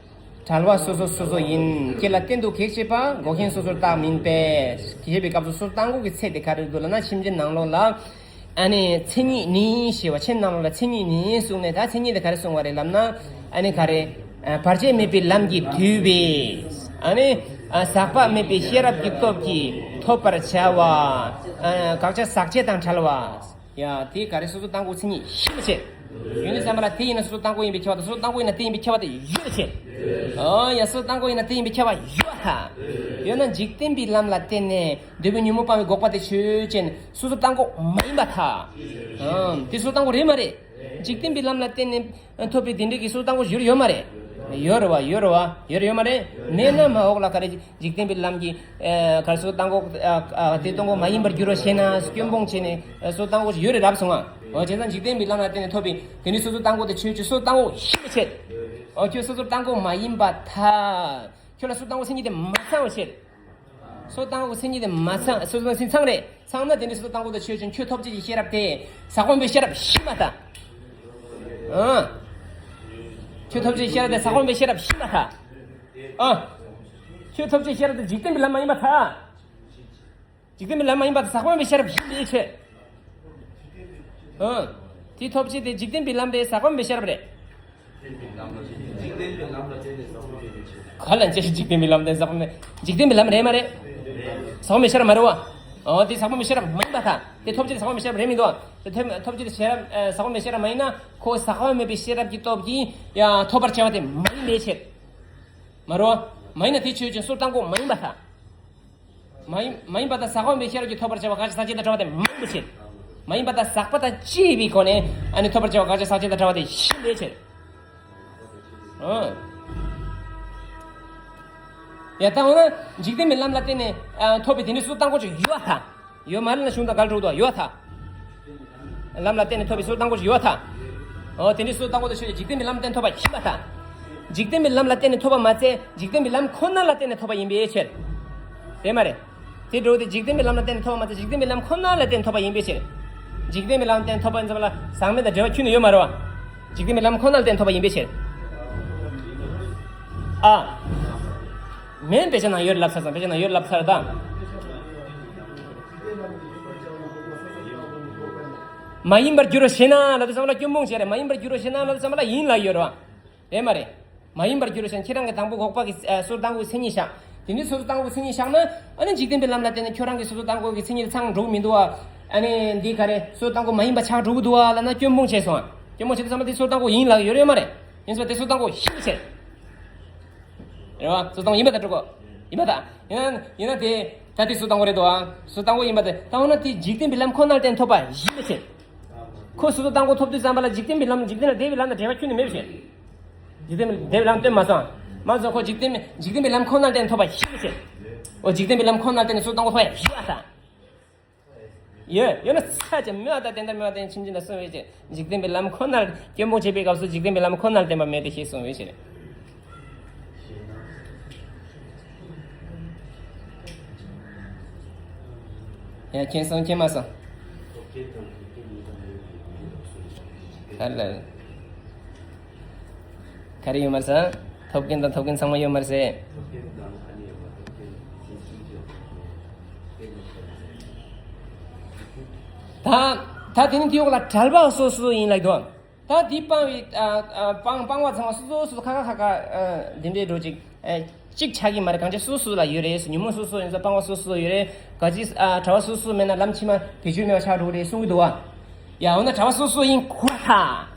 བྲལ་བ་སོ་སོ་སོ་སོ་ཡིན། ཁྱེད་ལ་གཏན་དུ་གེགས་བྱེད་པ། འགོག་མཁན་སོ་སོར་བརྟགས་མིན་པས། ཞེས་པའི་སྐབས་སུ་སོ་སོར་བརྟགས་འགོག་གི་ཚད་དེ་ག་རེ་འདུག་ལབ་ན། མཆིམས་ཕྱིའི་ནང་ལོགས་ལ། ཨ་ནི་མཚན་ཉིད་ནི་ཞེས་པ། མཆིམས་ནང་ལོགས་ལ་མཚན་ཉིད་ནི་གསུངས་ནས། ད་མཚན་ཉིད་དེ་ག་རེ་གསུངས་པ་རེད་ལབ་ན། ཨ་ནི་ག་རེ། ཨ། བར་ཆད་མེད་པའི་ལམ་གྱིས་བསྡུས་པའི། ཨ་ནི། ཨ། ཟག་པ་མེད་པའི་ཤེས་རབ་ཀྱི་སྟོབས་ཀྱིས་ཐོབ་པར་བྱ་བ། ཨ། དགག་བྱ་ཟག་བཅས་དང་བྲལ་བ། ཡ། དེ་ག་རེ། སོ་སོར་བརྟགས་འགོག་མཚན་ཉིད་ཡིན་པའི་ཕྱིར། ཡོད་དུས་ཙམ་པ་ལ་དེ་ཡིན་ན་སོ་སོར་བརྟགས་འགོག་ཡིན་པའི་ཁྱབ་པ་དང་། སོ་སོར་བརྟགས་འགོག་ཡིན་ན་དེ་ཡིན་པའི་ཁྱབ་པ་དེ་ཡོད་པའི་ཕྱིར། ཨོ་ཡ། སོ་སོར་བརྟགས་འགོག་ཡིན་ན་དེ་ཡིན་པའི་ཁྱབ་པ་ཡོད་པར་ཐལ། ཡོད་ན་འཇིག་རྟེན་པའི་ལམ་ལ་བརྟེན་ནས་འདོད་པའི་ཉོན་མོངས་སྤང་བའི་འགོག་པ་དེ་ཆོས་ཅན། སོ་སོར་བརྟགས་འགོག་མ་ཡིན་པར་ཐལ། ཨང་། དེ་སོ་སོར་བརྟགས་འགོག་རེད་མ་རེད། འཇིག་རྟེན་པའི་ལམ་ལ་བརྟེན་ནས་ཐོབ་པའི་དེ་འདྲའི་གི་སོ་སོར་བརྟགས་འགོག་ཡོད་རེད་ཡོད་མ་རེད། ཡོད་རེད་བ། ཡོད་རེད་བ། ཡོད་རེད་ཡོད་མ་རེད། མེད་ན་མ་འོག་ལ་ག་རེ། འཇིག་རྟེན་པའི་ལམ་གྱི། ཨ། ག་རེ། སོ་སོར་བརྟགས་འགོག་ཨ། ཨ། དེ་སྟོང་པ་མ་ཡིན་པར་འགྱུར་རོ་ཞེ་ན། སྐྱོན་སྤོང་བྱས་ནས། ཨ། སོ་སོར་བརྟགས་འགོག་ཡོད་རེད་ལབ་སོང་ང་། འོ་བྱས་ཙང་འཇིག་རྟེན་པའི་ལམ་ལ་བརྟེན་ནས་ཐོབ་པའི་དེ་འདྲའི་སོ་སོར་བརྟགས་འགོག་དེ་ཆོས་ཅན། སོ་སོར་བརྟགས་འགོག་ཡིན་པའི་ཕྱིར། འོ་ཁྱོད་སོ་སོར་བརྟགས་འགོག་མ་ཡིན་པར་ཐལ། ཁྱོད་ལ་སོ་སོར་བརྟགས་འགོག་མཚན་ཉིད་དེ་མ་ཚང་བའི་ཕྱིར། སོ་སོར་བརྟགས་འགོག་མཚན་ཉིད་དེ་མ་ཚང་། སོ་སོར་བརྟགས་འགོག་མཚན་ཉིད་ཚང་རེད། ཚང་ན་དེ་འདྲའི་སོ་སོར་བརྟགས་འགོག་དེ་ཆོས་ཅན། ཁྱོད་ཐོབ་བྱེད་ཀྱི་ཤེས་རབ་དེ་ཟག་པ་མེད་པའི་ཤེས་རབ་ཡིན་པར་ཐལ། ཨང་། ཁྱོད་ཐོབ་བྱེད་ཀྱི་ཤེས་རབ་དེ་ཟག་པ་མེད་པའི་ཤེས་རབ་ཡིན་པར་ཐལ། ཨང་། ཁྱོད་ཐོབ་བྱེད་ཀྱི་ཤེས་རབ་དེ་འཇིག་རྟེན་པའི་ལམ་མ་ཡིན་པར་ཐལ། འཇིག་རྟེན་པའི་ལམ་མ་ཡིན་པར་ཐལ། ཟག་པ་མེད་པའི་ཤེས་རབ་ཡིན་པའི་ཕྱིར། ཨང་། དེ་ཐོབ་བྱེད་དེ་འཇིག་རྟེན་པའི་ལམ་རེད། ཟག་པ་མེད་པའི་ཤེས་རབ་རེད། ག་ལ་འཇིག་རྟེན་པའི་ལམ་དེ་ཟག་པ་མེད། འཇིག་རྟེན་པའི་ལམ་རེད་མ་རེད། ཟག་པ་མེད་ཤེས་རབ་མ་རེད་བ། ཨོ་དེ་ཟག་པ་མེད་ཤེས་རབ་མ་ཡིན་པར་ཐལ། དེ་ཐོབ་བྱེད་ཟག་པ་མེད་ཤེས་རབ་རེད་མི་འདུག་དེ་ཐོབ་ཐོབ་བྱེད་ཤེས་རབ། ཨ། ཟག་པ་མེད་ཤེས་རབ་མ་ཡིན་ན་ཁོ་ཟག་པ་མེད་པའི་ཤེས་རབ་ཀྱི་སྟོབས་ཀྱིས་ཡང་ཐོབ་པར་བྱ་བ་དེ་མ་ཡིན་པའི་ཕྱིར། མ་རེད་བ། མ་ཡིན་ན་དེ་ཆོས་ཅན། སོ་སོར་བརྟགས་འགོག་མ་ཡིན་པར་ཐལ། མ་ཡིན་མ་ཡིན་པར་ཐལ། ཟག་པ་མེད་པའི་ཤེས་རབ་ཀྱིས་ཐོབ་པར་བྱ་བ་དགག་བྱ་ཟག་བཅས་དང་བྲལ་བ་དེ་མ་ཡིན་པའི་ཕྱིར། མ་ཡིན་པར་ཐལ། ཟག་པ་དང་བཅས་པའི་སྒོ་ནས་ཨ་ནི་ཐོབ་པར་བྱ་བ་དགག་བྱ་ཟག་བཅས་དང་བྲལ་བ་དེ་ཡིན་པའི་ཕྱིར། ཨང་། ཡ་ད་འོ་ན་འཇིག་རྟེན་པའི་ལམ་ལ་བརྟེན་ནས་ཨ་ཐོབ་པའི་དེ་འདྲའི་སོ་སོར་བརྟགས་འགོག་ཅིག་ཡོད་པར་ཐལ། ཡོད་མ་རེད་ལབ་ན་གཞུང་དང་འགལ་འགྲོ་འདུག་ཡོད་པར་ཐལ། ལམ་ལ་བརྟེན་ནས་ཐོབ་པའི་སོ་སོར་བརྟགས་འགོག་ཅིག་ཡོད་པར་ཐལ། འོ་དེ་འདྲའི་སོ་སོར་བརྟགས་འགོག་དེ་ཆོས་ཅན། འཇིག་རྟེན་པའི་ལམ་ལ་བརྟེན་ཐོབ་པ་ཡིན་པར་ཐལ། འཇིག་རྟེན་པའི་ལམ་ལ་བརྟེན་ནས་ཐོབ་པ་མ་ཚད། འཇིག་རྟེན་པའི་ལམ་ཁོ་ན་ལ་བརྟེན་ནས་ཐོབ་པ་ཡིན་པའི་ཕྱིར། དེ་མ་རེད། དེ་འགྲོ་དེ་འཇིག་རྟེན་པའི་ལམ་ལ་བརྟེན་ནས་ཐོབ་པ་མ་ཚད། འཇིག་རྟེན་པའི་ལམ་ཁོ་ན་ལ་བརྟེན་ཐོབ་པ་ཡིན་པའི་ཕྱིར། འཇིག་རྟེན་པའི་ལམ་ལ་བརྟེན་ཐོབ་པ་ཡིན་ཙམ་ལ་ཟག་མེད་དང་འབྲེལ་བ་ཁྱོན་ནས་ཡོད་མ་རེད་བ། འཇིག་རྟེན་པའི་ལམ་ཁོ་ན་ལ་བརྟེན་ཐོབ་པ་ཡིན་པའི་ཕྱིར། ཨ། མིན་པའི་ཕྱིར་ན་ཡོད་ལབ་ཚར་སོང་། པའི་ཕྱིར་ན་ཡོད་ལབ་ཚར་ད། མ་ཡིན་པར་འགྱུར་རོ་ཞེ་ན་ལབ་དུས་ཙམ་ལ་སྐྱོན་སྤོང་བྱས་རེད། མ་ཡིན་པར་འགྱུར་རོ་ཞེ་ན་ལབ་དུས་ཙམ་ལ་ཡིན་ལབ་ཡོད་རེད་བ། རེད་མ་རེད། མ་ཡིན་པར་འགྱུར་རོ་ཞེ་ན། ཁྱེད་རང་གིས་དང་པོ་འགོག་པ་གི་ཨ་སོ་སོར་བརྟགས་འགོག་གི་མཚན་ཉིད་བཞག་དེ་ནས་སོ་སོར་བརྟགས་འགོག་གི་མཚན་ཉིད་བཞག་ན། ཨ་ནི་འཇིག་རྟེན་པའི་ལམ་ལ་བརྟེན་ནས་ཁྱོད་རང་གི་སོ་སོར་བརྟགས་འགོག་གི་མཚན་ཉིད་ཚང་འགྲོ་གི་མི་འདུག་བ། ཨ་ནི་འདི་ག་རེ། སོ་སོར་བརྟགས་འགོག་མ་ཡིན་པ་ཆགས་འགྲོ་གི་འདུག་བ་ལབ་ན་སྐྱོན་སྤོང་བྱས་སོང་ང་། སྐྱོན་སྤོང་བྱས་དུས་ཙམ་པ་དེ་སོ་སོར་བརྟགས་འགོག་ཡིན་ལབ་ཡོད་རེད་མ་རེད། ཡིན་ཙང་དེ་སོ་སོར་བརྟགས་འགོག་ཡིན་པའི་ཕྱིར། རེད་བ། སོ་སོར་བརྟགས་འགོག་ཡིན་པ་ད་འགྲོ་གོ། ཡིན་པ་ད། ཡིན་ན་ཡིན་ན་དེ་ད་དེ་སོ་སོར་བརྟགས་འགོག་རེད་དོ། ཨ། སོ་སོར་བརྟགས་འགོག་ཡིན་པ་དེ། ད་འོ་ན་དེ་འཇིག་རྟེན་པའི་ལམ་ཁོ་ན་ལ་བརྟེན་ཐོབ་པ་ཡིན་པའི་ཕྱིར། ཁོ་སོ་སོར་བརྟགས་འགོག་ཐོབ་དུས་ཙམ་པ་ལ་འཇིག་རྟེན་པའི་ལམ། འཇིག་རྟེན་ལ་འདས་པའི་ལམ་དང་འབྲེལ་བ་ཁྱོན་ནས་མེད་པའི་ཕྱིར། འཇིག་རྟེན་པའི་འདས་པའི་ལམ་སྟོན་མ་སོང་། མ་སོང་། ཁོ་འཇིག་རྟེན་འཇིག་རྟེན་པའི་ལམ་ཁོ་ན་ལ་བརྟེན་ཐོབ་པ་ཡིན་པའི་ཕྱིར། འོ་འཇིག་རྟེན་པའི་ལམ་ཁོ་ན་ལ་བརྟེན་ནས་སོ་སོར་བརྟགས་འགོག་ཐོབ་པ་ཡིན་པར་ཐལ། ཡོད་ཡོད་ན་ཚ་ཅེ་མེད་པ་དང་། དེ་ལྟར་མེད་པ་དེ་ཡང་ཕྱིན་ཅི་ལ་གསུངས་པའི་ཕྱིར། འཇིག་རྟེན་པའི་ལམ་ཁོ་ནར་སྐྱོན་སྤོང་བྱེད་པའི་སྐབས་སུ་འཇིག་རྟེན་པའི་ལམ་ཁོ་ནར་བརྟེན་པ་མེད་དེ་ཞེས་གསུངས་པའི་ཕྱིར། ཡ་མཁྱེན་སོང་མཁྱེན་མ་སོང་། ག་ལ། ག་རེ་ཡོད་མ་རེད་ཟེར། ཐོབ་མཁན་དང་ཐོབ་མཁན་ཚང་མ་ཡོད་མ་རེད་ཟེར། ད་ད་དེ་ནི་དེའི་འོག་ལ་བྲལ་བ་སོ་སོ་ཡིན་ལབ་འདུག་ད་དེ་སྤང་བའི་ཨ་ཨ་སྤང་སྤང་བ་ཚང་མ་སོ་སོ་སོ་སོ་ཁ་ཁ་ཁ་ཁ་ཨ་འདི་འདྲའི་འགྲོ་ཅིག་ཨ་གཅིག་ཆགས་ཀྱི་མ་རེད། གང་ཅི་སོ་སོ་ལ་ཡོད་རེད། ཉོན་མོངས་སོ་སོ་ཡིན་ཙང་སྤང་བ་སོ་སོ་ཡོད་རེད། ག་ཅི་ཨ་བྲལ་བ་སོ་སོ་མེད་ན་ལམ་ཕྱི་མ་བེད་སྤྱོད་མེད་པ་ཆགས་འགྲོ་གི་རེད་གསུང་གི་འདུག་བ། ཡ་འོ་ན་བྲལ་བ་སོ་སོ་ཡིན་གོ་ཐལ།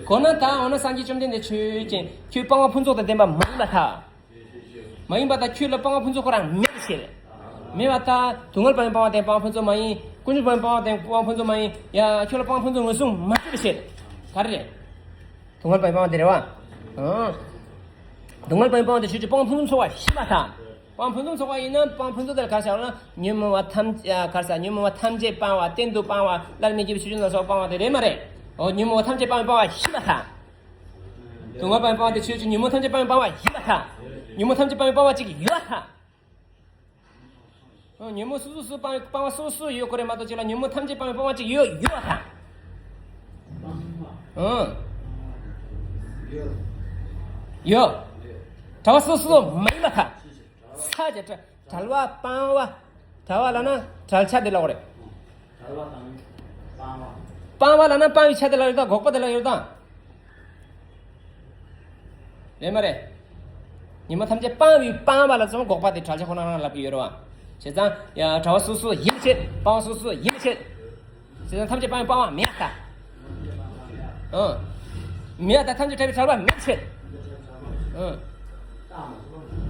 གོ་ན་ད་འོ་ན་སངས་རྒྱས་བཅོམ་ལྡན་འདས་ཆོས་ཅན། ཁྱོད་སྤང་བ་ཕུན་ཚོགས་དང་ལྡན་པ་མ་ཡིན་པར་ཐལ། མ་ཡིན་པར་ཐལ། ཁྱོད་ལ་སྤང་བ་ཕུན་ཚོགས་ཁོ་རང་མེད་པའི་ཕྱིར། མེད་པར་ཐལ། སྡུག་བསྔལ་སྤངས་པའི་སྤང་བ་དེ་སྤང་བ་ཕུན་ཚོགས་མ་ཡིན། ཀུན་འབྱུང་སྤངས་པའི་སྤང་བ་དེ་སྤང་བ་ཕུན་ཚོགས་མ་ཡིན། ཡ་ཁྱོད་ལ་སྤང་བ་ཕུན་ཚོགས་ངོས་བཟུང་མ་བྱས་པའི་ཕྱིར། ག་རེ་རེད། སྡུག་བསྔལ་སྤངས་པའི་སྤང་བ་དེ་རེད་བ། ཨང་། སྡུག་བསྔལ་སྤངས་པའི་སྤང་བ་དེ་ཆོས་ཅན། སྤང་བ་ཕུན་སུམ་ཚོགས་པ་ཡིན་པར་ཐལ། སྤང་བ་ཕུན་སུམ་ཚོགས་པ་ཡིན་ན་སྤང་བ་ཕུན་ཚོགས་དེ་ལ་ག་རེ་ཟེར་ན། ཉོན་མོངས་པ་ཐམས་ཅད་ག་རེ་ཟེར། ཉོན་མོངས་པ་ཐམས་ཅད་སྤང་བ། གཏན་དུ་སྤང་བ། སླར་མི་སྐྱེ་བའི་ཆོས་ཅན་ལ་སོགས་སྤང་བ་དེ་རེད་མ་རེད། འོ་ཉོན་མོངས་པ་ཐམས་ཅད་སྤང་བའི་སྤང་བ་ཡིན་པར་ཐལ། སྡུག་བསྔལ་སྤངས་པའི་སྤང་བ་དེ་ཆོས་ཅན། ཉོན་མོངས་ཐམས་ཅད་སྤང་བའི་སྤང་བ་ཡིན་པར་ཐལ། ཉོན་མོངས་ཐམས་ཅད་སྤང་བའི་སྤང་བ་གཅིག་ཡོད་པར་ཐལ། ཨ། ཉོན་མོངས་སོ་སོ་སོ་སྤང་བའི་སྤང་བ་སོ་སོ་ཡོད་ཁོ་རེད་མ་གཏོགས་གཅིག་ལ་ཉོན་མོངས་ཐམས་ཅད་སྤང་བའི་སྤང་བ་གཅིག་ཡོད་ཡོད་པར་ཐལ། ཨང་། ཡོད། བྲལ་བ་སོ་སོ་མ་ཡིན་པར་ཐལ། ས་ཆ་བྲལ་བ་སྤང་བ། བྲལ་བ་ལབ་ན་བྲལ་བྱ་དེ་ལ་གོ་རེད། བྲལ་བ་དང་སྤང་བ། སྤང་བ་ལབ་ན་སྤང་བའི་བྱ་དེ་ལ་ཡོད་དང་། འགོག་པ་དེ་ལ་ཡོད་དང་། རེད་མ་རེད། ཉོན་མོངས་ཐམས་ཅད་སྤང་བའི་སྤང་བ་ལ་ཙམ་འགོག་པ་དེ་བྲལ་བྱ་ཁོ་ན་རང་ལབ་ཀྱི་ཡོད་རེད་བ། བྱས་ཙང་ཡ་བྲལ་བ་སོ་སོ་ཡིན་པའི་ཕྱིར། སྤང་བ་སོ་སོ་ཡིན་པའི་ཕྱིར། བྱས་ཙང་ཐམས་ཅད་སྤང་བའི་སྤང་བ་མེད་པར་ཐལ། ཨང་། མེད་པར་ཐལ། ཐམས་ཅད་བྲལ་བའི་བྲལ་བ་མེད་པའི་ཕྱིར། ཨང་།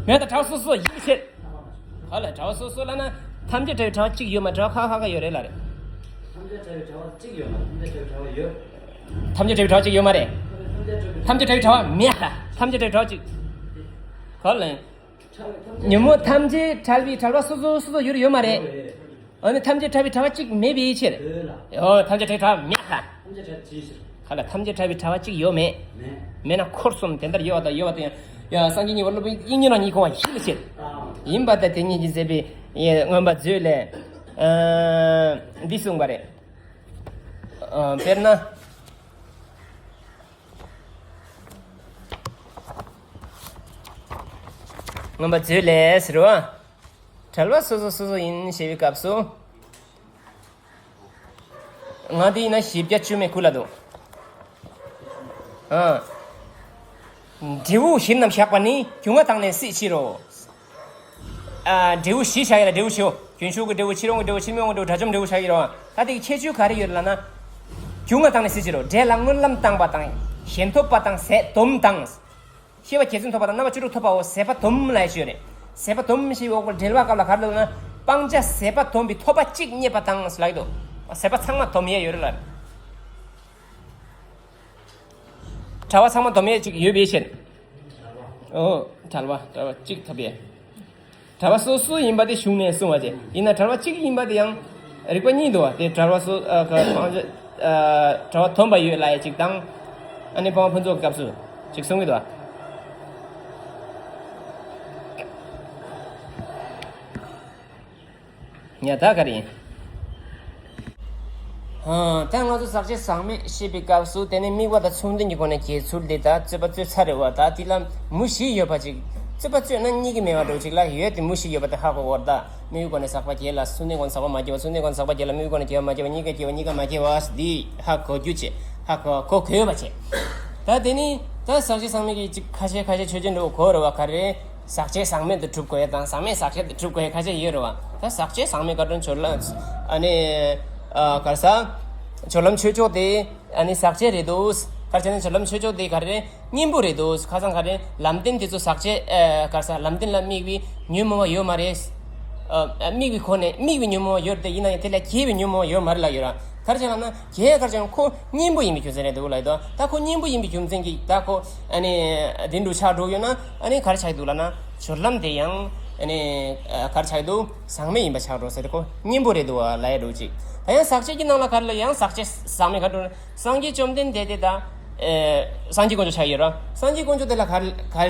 མེད་པར་ཐལ། བྲལ་བ་སོ་སོ་ཡིན་པའི་ཕྱིར། ག་ལ་བྲལ་བ་སོ་སོ་ལབ་ན་ཐམས་ཅད་བྲལ་བའི་བྲལ་བ་གཅིག་ཡོད་མ་རེད། བྲལ་བ་ཁ་ཁ་ཁ་ཡོད་རེད་ལབ་རེད། ཐམས་ཅད་བྲལ་བའི་བྲལ་བ་གཅིག་ཡོད་མ་རེད། ཐམས་ཅད་བྲལ་བའི་བྲལ་བ་ཡོད། ཐམས་ཅད་བྲལ་བའི་བྲལ་བ་གཅིག་ཡོད་མ་རེད། ཐམས་ཅད་བྲལ་བའི་བྲལ་བ་མེད་ལ། ཐམས་ཅད་བྲལ་བའི་བྲལ་བ་གཅིག་ག་ལ་ཡིན། ཉོན་མོངས་ཐམས་ཅད་བྲལ་བའི་བྲལ་བ་སོ་སོ་སོ་སོ་ཡོད་རེད་ཡོད་མ་རེད། ཨ་ནི་ཐམས་ཅད་བྲལ་བའི་བྲལ་བ་གཅིག་མེད་པའི་ཕྱིར། ཡོད། ཐམས་ཅད་བྲལ་བའི་བྲལ་བ་མེད་ལ། ཐམས་ཅད་བྲལ་བའི་གཅིག་ཡོད་མེད། མེད་ན་འཁོར་གསུམ་དེ་ལྟར་ཡོད་པ་དང་ཡོད་པ་དང་ཡང་། ཡང་སངས་རྒྱས་གཉིས་པོ་སློབ་དཔོན་དབྱིག་གཉེན་རང་གཉིས་གོ་བ་ཡིན་པའི་ཕྱིར། ཡིན་པ་དང་དེ་ཉིད་ཀྱིས་ཟད་པའི་མངོན་པ་མཛོད་ལས། ཨ། འདི་གསུངས་པ་རེད། ཨ། དཔེར་ན། མངོན་པ་མཛོད་ལས་ཟེར་བ། བྲལ་བ་སོ་སོ་སོ་སོ་ཡིན་ཞེས་པའི་སྐབས་སུ། ང་འདི་ཡིན་ན་བཞི་བརྒྱ་བཅུ་མེད་དགུ་ལ་འདུག་ཨ། འབྲས་བུ་བཞིར་རྣམ་གཞག་པ་ནི། རྒྱུ་ལྔ་དག་ནི་སྲིད་ཕྱིར་རོ། ཨ། འབྲས་བུ་བཞི་བཞག་ཡོད་ལ། འབྲས་བུ་བཞི་བོ། རྒྱུན་ཞུགས་ཀྱི་འབྲས་བུ། ཕྱིར་འོང་གི་འབྲས་བུ། ཕྱིར་མི་འོང་གི་འབྲས་བུ། དགྲ་བཅོམ་འབྲས་བུ་བཞག་ཡོད་རེད་བ། ད་དེའི་ཁྱད་ཆོས་ག་རེ་ཡོད་ལབ་ན། རྒྱུ་ལྔ་དག་ནི་སྲིད་ཕྱིར་རོ། འབྲས་ལ་སྨོན་ལམ་བཏང་བ་དང་། གཞན་ཐོབ་པ་དང་། ཟད་སྡོམ་དང་། སྐྱེ་བ་བརྒྱ་བྱིན་ཐོབ་པ་དང་། རྣམ་པ་བཅུ་དྲུག་ཐོབ་པའོ། ཟད་པ་སྡོམ་ལབ་ཡ་ཅིག་ཡོད་རེད། ཟད་པ་སྡོམ་ཞེས་པའི་འོག་ལ་འགྲེལ་པ་སྐབས་ལ་ག་རེ་ལབ་ན། སྤང་བྱ་ཟད་པ་སྡོམ་པའི་ཐོབ་པ་གཅིག་རྙེད་པ་དང་ལབ་ཀྱི་འདུག་ཟད་པ་ཚང་མ་སྡོམ་ཡས་ཡོད་རེད་ལབ། བྲལ་བ་ཚང་མ་སྡོམ་ཡས་ཅིག་ཡོད་པའི་ཕྱིར། ཨོ། བྲལ་བ་བྲལ་བ་གཅིག་ཐོབ་ཡས། བྲལ་བ་སོ་སོ་ཡིན་པ་དེ་གཞུང་ནས་གསུངས་པ་བྱས། ཡིན་ན་བྲལ་བ་གཅིག་ཡིན་པ་དེ་ཡང་རིགས་པ་གཉིས་འདུག་བ། དེ་བྲལ་བ་སོ། ཨ། ག་སྤང་བྱ། ཨ། བྲལ་བ་སྡོམ་པ་ཡོད་ལབ་ཡས་གཅིག་དང་། ཨ་ནི་སྤང་བ་ཕུན་ཚོགས་སྐབས་སུ་གཅིག་གསུང་གི་འདུག་བ། ཡ་ད་ག་རེ་ཡིན། ཨ། ད་ང་ཚོ་ཟག་བཅས་ཟག་མེད་བཤད་པའི་སྐབས་སུ། དེ་ནི་དམིགས་པ་དང་མཚུངས་ལྡན་གྱི་སྒོ་ནས་འགལ་ཚུལ་འདི་དང་རྩོད་པ་རྩོད་ཚར་རེད་བ། ད་འདི་ལ་མུ་བཞི་ཡོད་པ་ཅིག་རྩོད་པ་རྩོད་ན་གཉིས་ཀྱི་མེད་པ་འདྲ་བོ་ཅིག་ལ་ཡོད་དེ། མུ་བཞི་ཡོད་པ་དེ་ཧ་གོ་དགོས་རེད་ད། དམིགས་པའི་སྒོ་ནས་ཟག་པ་སྐྱེ་ལ། མཚུངས་ལྡན་སྒོ་ནས་ཟག་པ་མ་སྐྱེ་བ། མཚུངས་ལྡན་སྒོ་ནས་ཟག་པ་སྐྱེ་ལ། དམིགས་པའི་སྒོ་ནས་སྐྱེ་བ་མ་སྐྱེ་བ། གཉིས་ཀ་སྐྱེ་བ་གཉིས་ཀ་མ་སྐྱེ་བ་འདི་ཧ་གོ་རྒྱུ་བྱས། ཧ་གོ་གོ་དགོས་པ་བྱས། ད་དེ་ནི་ད་ཟག་བཅས་ཟག་མེད་ཀྱི་ཅིག་ཁ་ཤས་ཁ་ཤས་ཆོས་ཅན་འདྲ་བོ་གོ་རེད་བ། ག་རེ། ཟག་བཅས་ཟག་མེད་དུ་གྲུབ་དགོས་ཡ་དང་། ཟག་མེད་ཟག་བཅས་དུ་གྲུབ་དགོས་ཡ་ཁ་ཤས་ཡོད་རེད་བ། ད་ཟག་བཅས་ཟག་མེད་ག་རེ་ཆོས་ལ། ཨ་ནི། ཨ། ག་རེ་ཟ། སྦྱོར་ལམ་ཆོས་མཆོག་དེ་ཨ་ནི་ཟག་བཅས་རེད་འདུག་ག་རེ་བྱས་ན་སྦྱོར་ལམ་ཆོས་མཆོག་དེ་ག་རེ་རེད། གཉེན་པོ་རེད་འདུག་ཁ་སང་ག་རེ། ལམ་བདེན་དེ་ཚོ་ཟག་བཅས། ཨ། ག་རེ་ཟ། ལམ་བདེན་ལ་དམིགས་པའི་ཉོན་མོངས་པ་ཡོད་མ་རེད། ཨ། དམིགས་པའི་སྒོ་ནས། དམིགས་པའི་ཉོན་མོངས་པ་ཡོད་དེ། ཡིན་ན་ཡང་དེ་ལས་གྱེས་པའི་ཉོན་མོངས་པ་ཡོད་མ་རེད་ལབ་ཡོད་ར། ག་རེ་བྱས་ལབ་ན། གྱེས་ག་རེ་བྱས་ན་ཁོ་གཉེན་པོ་ཡིན་པའི་རྒྱུ་མཚན་རེད་འདུག་ལབ་ཡོད་དོ། ད་ཁོ་གཉེན་པོ་ཡིན་པའི་རྒྱུ་མཚན་གྱིས་ད་ཁོ་ཨ་ནི་བདེན་དུ་ཆགས་འགྲོ་ཡོད་ན། ཨ་ནི་ག་རེ་ཆགས་འདུག་ལབ་ན། སྦྱོར་ལམ་དེ་ཡང་ཨ་ནི་ག་རེ་ཆགས་འདུག་ཟག་མེད་ཡིན་པ་ཆགས་འགྲོ་ཟེར་ཏེ། ཁོ་གཉེན་པོ་རེད་འདུག་ལབ་ཡ་འདྲ་བོ་ཅིག་ད་ཡང་ཟག་བཅས་ཀྱི་ནང་ལ་ག་རེ་ལ་ཡང་ཟག་བཅས་ཟག་མེད་ག་འགྲོ། སངས་རྒྱས་བཅོམ་ལྡན་འདས་དེ་ད་ཨེ་སངས་རྒྱས་དཀོན་མཆོག་ཆགས་ཡོད་ར། སངས་རྒྱས་དཀོན་མཆོག་དེ་ལ་ག་རེ་ག་རེ་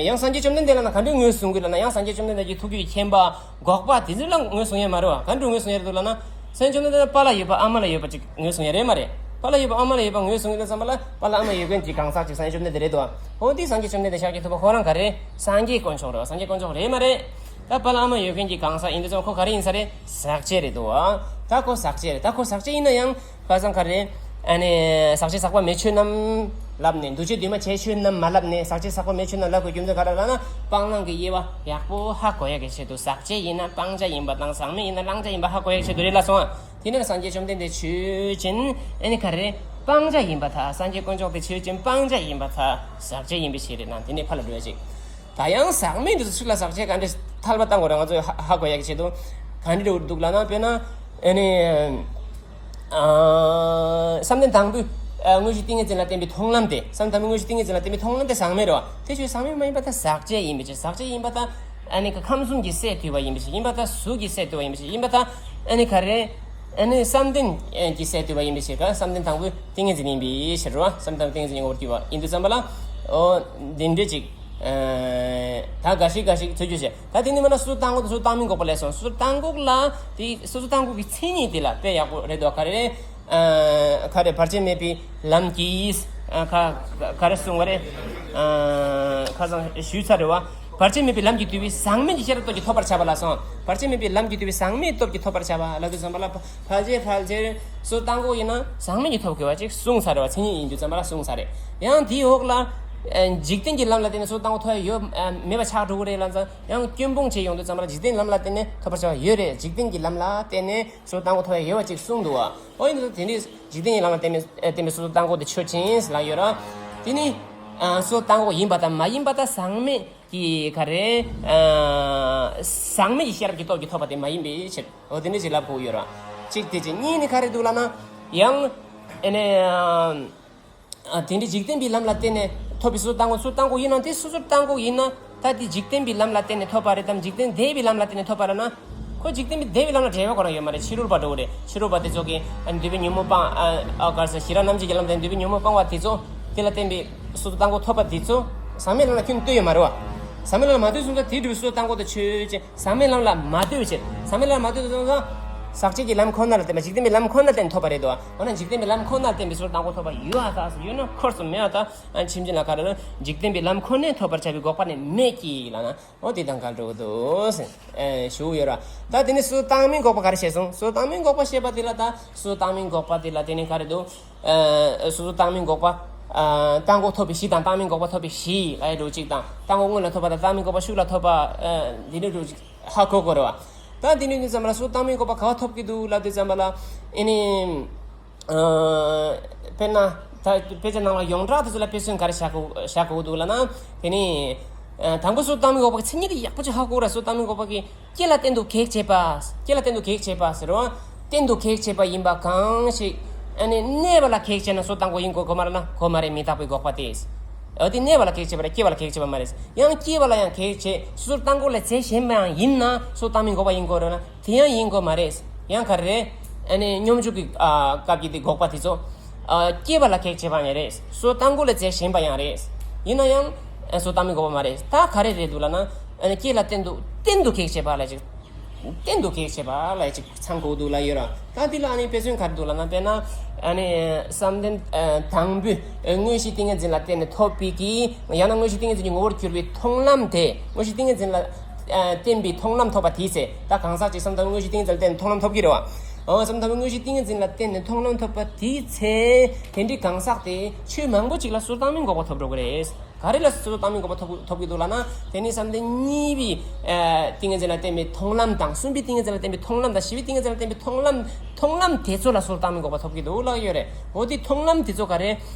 ཡང་སངས་རྒྱས་བཅོམ་ལྡན་འདས་ལ་ན་ག་འདྲའི་ངོས་བཟུང་གི་ལ་ན། ཡང་སངས་རྒྱས་བཅོམ་ལྡན་འདས་ཀྱི་ཐུགས་རྒྱུད་ཀྱི་མཁྱེན་པ་འགོག་པ་དེ་ཚོ་ལ་ངོས་བཟུང་ཡས་མ་རེད་བ། ག་འདྲ་ངོས་བཟུང་ཡས་རེད་འདུག་ལ་ན། སངས་རྒྱས་བཅོམ་ལྡན་འདས་ལ་པཱ་ལགས་ཡོད་པ་ཨ་མ་ལགས་ཡོད་པ་ཅིག་ངོས་བཟུང་ཡས་རེད་མ་རེད། པཱ་ལགས་ཡོད་པ་ཨ་མ་ལགས་ཡོད་པ་ངོས་བཟུང་གི་ལ་ཙམ་པ་ལ་པཱ་ལགས་ཨ་མ་ཡོད་མཁན་གྱི་གང་ཟག་ཅིག་སངས་རྒྱས་བཅོམ་ལྡན་འདས་རེད་འདུག་བ། འོ་དེ་སངས་རྒྱས་བཅོམ་ལྡན་འདས་ཤཱཀྱ་ཐུབ་པ་ཁོ་རང་ག་རེ་སངས་རྒྱས་དཀོན་མཆོག་རེད་བ། སངས་རྒྱས་དཀོན་མཆོག་རེད་མ་རེད། ད་པཱ་ལགས་ཨ་མ་ཡོད་མཁན་གྱི་གང་ཟག་ཡིན་དུས་ཙམ་ཁོ་ག་རེ་ཡིན་ས་རེད། ཟག་བཅས་རེད་འདུག་བ། ད་ཁོ་ཟག་བཅས་རེད། ད་ཁོ་ཟག་བཅས་ཡིན་ན་ཡང་ཁ་སང་ག་རེ། ཨ་ནི་ཟག་བཅས་ཟག་པ་མེད་ཆོས་རྣམས་ལབ་ནས། འདུ་བྱེད་འདུས་མ་བྱས་ཆོས་རྣམས་མ་ལབ་ནས་ཟག་བཅས་ཟག་པ་མེད་ཆོས་རྣམས་ལབ་དགོས་རྒྱུ་མཚན་ག་རེ་ལབ་ན། སྤང་བླང་གི་དབྱེ་བ་ཡག་པོ་ཧ་གོ་ཡག་གི་ཆེད་དུ། ཟག་བཅས་ཡིན་ན་སྤང་བྱ་ཡིན་པ་དང་ཟག་མེད་ཡིན་ན་བླང་བྱ་ཡིན་པ་ཧ་གོ་ཡག་གི་ཆེད་དུ་རེད་ལབ་སོང་ཨ། དེ་ནས་སངས་རྒྱས་བཅོམ་ལྡན་འདས་ཆོས་ཅན་ཨ་ནི་ག་རེ་སྤང་བྱ་ཡིན་པ་དང་། སངས་རྒྱས་དཀོན་མཆོག་དེ་ཆོས་ཅན་སྤང་བྱ་ཡིན་པ་དང་ཟག་བཅས་ཡིན་པའི་ཕྱིར་རེད་ན། དེ་ནས་ཕར་ལ་འགྲོ་ཡ་ཅིག་ད་ཡང་ཟག་མེད་འདི་ཚོ་ཚུར་ལ་ཟག་བཅས་ག་འདྲས་ཐལ་བ་བཏང་དགོས་རེད། ང་ཚོས་ཧ་ཧ་གོ་ཡག་གི་ཆེད་དུ་ག་འདྲས་འདུག་ལབ་ན། དཔེར་ན་ཨ་ནི། ཨ། བསམ་གཏན་དང་པོའི་ཨ་དངོས་གཞི་ཏིང་ངེ་འཛིན་ལ་བརྟེན་པའི་མཐོང་ལམ་དེ། བསམ་གཏན་དང་པོའི་དངོས་གཞི་ཏིང་ངེ་འཛིན་ལ་བརྟེན་པའི་མཐོང་ལམ་དེ་ཟག་མེད་རེད་བ། དེ་ཆོས་ཟག་མེད་མ་ཡིན་པ་ད་ཟག་བཅས་ཡིན་པའི་ཕྱིར། ཟག་བཅས་ཡིན་པ་ད་ཨ་ནི་ཁམས་གསུམ་གྱི་སས་བསྡུས་པ་ཡིན་པའི་ཕྱིར། ཡིན་པ་ད་གཟུགས་ཀྱི་སས་བསྡུས་པ་ཡིན་པའི་ཕྱིར། ཡིན་པ་ད་ཨ་ནི་ག་རེ། ཨ་ནི་བསམ་གཏན་གྱི་སས་བསྡུས་པ་ཡིན་པའི་ཕྱིར། ག་བསམ་གཏན་དང་པོའི་ཏིང་ངེ་འཛིན་ཡིན་པའི་ཕྱིར་རོ། བསམ་གཏན་ཏིང་ངེ་འཛིན་ངོ་བོར་གྱུར་པ་ཡིན་དུས་ཙམ་པ་ལ། འོ་འདི་འདྲ་ཅིག་ཨ། ད་འགའ་ཞིག་འགའ་ཞིག་ཚོད་རྒྱུ་བྱས། ད་དེ་ནི་མ་ན་སོ་སོ་བཏང་གོ་དང་སོ་སོ་བཏང་མིན་འགོག་པ་ལས་སོང་། སོ་སོ་བཏང་འགོག་ལ་དེ་སོ་སོ་བཏང་འགོག་གི་མཚན་ཉིད་དེ་ལ་དཔེ་ཡག་པོ་རེད་དོ། ག་རེ་རེད། ཨ། ག་རེ་བར་ཆད་མེད་པའི་ལམ་གྱིས། ཨ། ག་ག་རེ་གསུངས་པ་རེད། ཨ། ཁ་སང་ཞུས་ཚར་རེད་བ། བར་ཆད་མེད་པའི་ལམ་གྱིས་བསྡུས་པའི་ཟག་མེད་ཀྱི་ཤེས་རབ་སྟོབས་ཀྱིས་ཐོབ་པར་བྱ་བ་ལ་སོང་། བར་ཆད་མེད་པའི་ལམ་གྱིས་བསྡུས་པའི་ཟག་མེད་སྟོབས་ཀྱིས་ཐོབ་པར་བྱ་བ་ལ་དུས་ཙམ་པ་ལ། ཕལ་ཆེར་ཕལ་ཆེར་སོ་སོ་བཏང་འགོག་ཡིན་ན་ཟག་མེད་ཀྱིས་ཐོབ་དགོས་པ་ཅིག་གསུངས་ཚར་རེད་བ། མཚན་ཉིད་ཡིན་དུས་ཙམ་པ་ལ་གསུངས་ཚར་རེད། ཡང་དེའི་འོག་ལ། ཨ། འཇིག་རྟེན་གྱི་ལམ་ལ་བརྟེན་ནས་སོ་སོ་བཏང་འགོག་ཐོབ་ཡ་ཡོད། ཨ། མེད་པ་ཆགས་འགྲོ་གི་རེད་ལབ་ཙང་། ཡང་སྐྱོན་སྤོང་བྱེད་ཡོང་དུས་ཙམ་པ་ལ་འཇིག་རྟེན་ལམ་ལ་བརྟེན་ནས་ཐོབ་པར་བྱ་བ་ཡོད་རེད། འཇིག་རྟེན་གྱི་ལམ་ལ་བརྟེན་ནས་སོ་སོ་བཏང་འགོག་ཐོབ་ཡ་ཡོད་པ་ཅིག་གསུངས་འདུག་བ། འོ་ཡིན་དུས་དེ་འདྲའི་འཇིག་རྟེན་གྱི་ལམ་ལ་བརྟེན་པའི་བརྟེན་པའི་སོ་སོ་བཏང་འགོག་དེ་ཆོས་ཅན་ལ་ཡོད་ར། དེ་ནི། ཨ། སོ་སོ་བཏང་འགོག་ཡིན་པ་དང་མ་ཡིན་པ་དང་ཟག་མེད་ཀྱི་ག་རེ། ཨ། ཟག་མེད་ཀྱི་ཤེས་རབ་ཀྱི་སྟོབས་ཀྱིས་ཐོབ་པ་དེ་མ་ཡིན་པའི་ཕྱིར། འོ་དེ་འདྲ་ཅིག་ལབ་དགོས་ཡོད་ར། གཅིག་དེ་གཅིག་གཉིས་ནི་ག་རེ་འདུག་ལབ་ན། ཡང་། ཨ་ནི། ཨ། དེ་འདྲའི་འཇིག་རྟེན་པའི་ལམ་ལ་བརྟེན་ནས་ཐོབ་པའི་སོ་སོ་བཏང་འགོག་སོ་སོ་བཏང་འགོག་ཡིན་ན། དེ་སོ་སོར་བཏང་འགོག་ཡིན་ན། ད་དེ་འཇིག་རྟེན་པའི་ལམ་ལ་བརྟེན་ནས་ཐོབ་པ་རེད་དམ། འཇིག་རྟེན་འདས་པའི་ལམ་ལ་བརྟེན་ནས་ཐོབ་པ་རེད་ན། ཁོ་འཇིག་རྟེན་པའི་འདས་པའི་ལམ་ལ་འབྲེལ་བ་ཁོ་རང་ཡོད་མ་རེད། ཕྱི་རོལ་པ་འགྲོ་གི་རེད། ཕྱི་རོལ་པ་དེ་ཚོ་གིས་ཨ་ནི་འདོད་པའི་ཉོན་མོངས་སྤང་། ཨ། ཨ། ག་རེ་ཟེར། ཞི་རགས་རྣམ་འབྱེད་ཀྱི་ལམ་དང་འདོད་པའི་ཉོན་མོངས་སྤང་བ་དེ་ཚོ། དེ་ལ་བརྟེན་པའི་སོ་སོ་བཏང་འགོག་ཐོབ་པ་དེ་ཚོ་ཟག་མེད་ལམ་ལ་ཁྱོན་ནས་ལྟོས་ཡོད་མ་རེད་བ། ཟག་མེད་ལམ་ལ་མ་ལྟོས་སོང་ཙང་དེའི་འབྲས་བུ་སོ་སོ་བཏང་འགོག་དེ་ཆོས་ཅན། ཟག་མེད་ལམ་ལ་མ་ལྟོས་ཕྱིར། ཟག་མེད་ལམ་ལ་མ་ལྟོས་སོང་ཙང་། ཟག་བཅས་ཀྱི་ལམ་ཁོ་ན་ལ་བརྟེན་པ། འཇིག་རྟེན་པའི་ལམ་ཁོ་ན་ལ་བརྟེན་ཐོབ་པ་རེད་དོ། འོ་ན་འཇིག་རྟེན་པའི་ལམ་ཁོ་ན་ལ་བརྟེན་པའི་སོ་སོ་བཏང་འགོག་ཐོབ་པ་ཡོད་ཨ་ད་ཟེར། ཡོད་ན་འཁོར་སོང་མེད་ཨ་ད། ཨ། ཕྱིན་ཅི་ལ་ག་རེ་ལ་འཇིག་རྟེན་པའི་ལམ་ཁོ་ནས་ཐོབ་པར་བྱ་བའི་འགོག་པ་ནི་མེད་ཀྱི་ལབ་ན། འོ་དེ་དང་འགལ་འགྲོ་གི་འདུག་ཟེར། ཨེ། ཞུ་ཡོད་ར། ད་དེ་ནི་སོ་སོ་བཏང་མིན་འགོག་པ་ག་རེ་བྱས་སོང་། སོ་སོ་བཏང་མིན་འགོག་པ་བཤད་པ་དེ་ལ་ད། སོ་སོ་བཏང་མིན་འགོག་པ་དེ་ལ་དེ་ནི་ག་རེ་འདུག་ཨ། སོ་སོ་བཏང་མིན་འགོག་པ། ཨ། བཏང་འགོག་ཐོབ་པའི་གཞི་དང་བཏང་མིན་འགོག་པ་ཐོབ་པའི་གཞི་ལ་ཡ་འགྲོ་གཅིག་དང་། བཏང་འགོག་སྔོན་ལ་ཐོབ་པ་དང་བཏང་མིན་འགོག་པ་ཤུགས་ལ་ཐོབ་པ། ཨ། འདི་འདྲ་འགྲོ་གཅིག་ཧ་གོ་དགོས་རེད་བ། ད་འདི་འདྲ་ཡིན་དུས་ཙམ་པ་ལ་སོ་སོ་བཏང་མིན་འགོག་པ་ག་བ་ཐོབ་ཀྱི་འདུག་ལབ་དུས་ཙམ་པ་ལ། ཨེ་ནི། ཨ། དཔེར་ན། ད་དཔེ་ཆ་ནང་ལ་ཡོངས་གྲགས་དེ་ཚོ་ལ་དཔེ་མཚོན་ག་རེ་བཞག་དགོས་བཞག་དགོས་འདུག་ལབ་ན། དེ་ནི། ཨ། དང་པོ་སོ་སོ་བཏང་མིན་འགོག་པ་གི་མཚན་ཉིད་དེ་ཡག་པོ་ཅིག་ཧ་གོ་ར། སོ་སོ་བཏང་མིན་འགོག་པ་གི། སྐྱེ་ལ་གཏན་དུ་གེགས་བྱེད་པ། སྐྱེ་ལ་གཏན་དུ་གེགས་བྱེད་པ་ཟེར་རོ། གཏན་དུ་གེགས་བྱེད་པ་ཡིན་པ་གང་ཞིག་ཨ་ནི་གནས་པ་ལ་གེགས་བྱས་ན་སོ་སོ་བཏང་འགོག་ཡིན་དགོས་དགོས་མ་རེད་ན། དགོས་མ་རེད། མི་རྟག་པའི་འགོག་པ་དེ། འོ་དེ་གནས་པ་ལ་གེགས་བྱེད་པ་རེད། སྐྱེ་བ་ལ་གེགས་བྱེད་པ་མ་རེད། ཡང་སྐྱེ་བ་ལ་ཡང་གེགས་བྱེད། སོ་སོར་བཏང་འགོག་ལ་རྫས་གཞན་པ་ཡང་ཡིན་ན་སོ་སོ་བཏང་མིན་འགོག་པ་ཡིན་དགོས་རེད་ན། དེ་ཡང་ཡིན་དགོས་མ་རེད། ཡང་ག་རེ་རེད། ཨ་ནི་སྙོམས་འཇུག་གི། ཨ། སྐབས་ཀྱི་དེ་འགོག་པ་དེ་ཚོ། ཨ། སྐྱེ་བ་ལ་གེགས་བྱེད་པ་ཡང་རེད། སོ་སོ་བཏང་འགོག་ལ་རྫས་གཞན་པ་ཡང་རེད། ཡིན་ན་ཡང་། ཨ། སོ་སོ་བཏང་མིན་འགོག་པ་མ་རེད། ད་ག་རེ་རེད་འདུག་ལབ་ན། ཨ་ནི་སྐྱེ་ལ་གཏན་དུ་གཏན་དུ་གེགས་བྱེད་པ་ལ་ཅིག་གཏན་དུ་གེགས་བྱེད་པ་ལ་ཅིག་ཚང་དགོས་འདུག་ལབ་ཡོད་ར། ད་འདི་ལ་ཨ་ནི་དཔེ་མཚོན་ག་རེ་འདུག་ལབ་ན། དཔེར་ན། ཨ་ནི་བསམ་གཏན། ཨ། དང་པོའི། ཨ། དངོས་གཞི་ཏིང་ངེ་འཛིན་ལ་བརྟེན་ནས་ཐོབ་པའི་གི། ཡང་ན་དངོས་གཞི་ཏིང་ངེ་འཛིན་གྱི་ངོ་བོར་གྱུར་པའི་མཐོང་ལམ་དེ། དངོས་གཞི་ཏིང་ངེ་འཛིན་ལ། ཨ། བརྟེན་པའི་མཐོང་ལམ་ཐོབ་པ་དེའི་ཚེ། ད་གང་ཟག་ཅིག་བསམ་གཏན་དངོས་གཞི་ཏིང་ངེ་འཛིན་ལ་བརྟེན་ནས་མཐོང་ལམ་ཐོབ་ཀྱི་རེད་བ། འོ། བསམ་གཏན་དངོས་གཞི་ཏིང་ངེ་འཛིན་ལ་བརྟེན་ནས་མཐོང་ལམ་ཐོབ་པ་དེའི་ཚེ། དེ་འདྲའི་གང་ཟག་དེ་ཆོས་མང་པོ་ཅིག་ལ་སོ་སོ་བཏང་མིན་འགོག་པ་ཐོབ་འགྲོ་གི་རེད། ག་རེ་ལ་སོ་སོ་བཏང་མིན་འགོག་པ་ཐོབ་ཐོབ་ཀྱི་འདུག་ལབ་ན། དེ་ནི་བསམ་གཏན་གཉིས་པའི། ཨ། ཏིང་ངེ་འཛིན་ལ་བརྟེན་པའི་མཐོང་ལམ་དང་། གསུམ་པའི་ཏིང་ངེ་འཛིན་ལ་བརྟེན་པའི་མཐོང་ལམ་དང་། བཞི་པའི་ཏིང་ངེ་འཛིན་ལ་བརྟེན་པའི་མཐོང་ལམ། མཐོང་ལམ་དེ་ཚོ་ལ་སོ་སོ་བཏང་མིན་འགོག་པ་ཐོབ་ཀྱི་འདུག་ལབ་ཀྱི་ཡོད་རེད། འོ་དེ་མཐོང་ལམ་དེ་ཚོ་ག་རེ།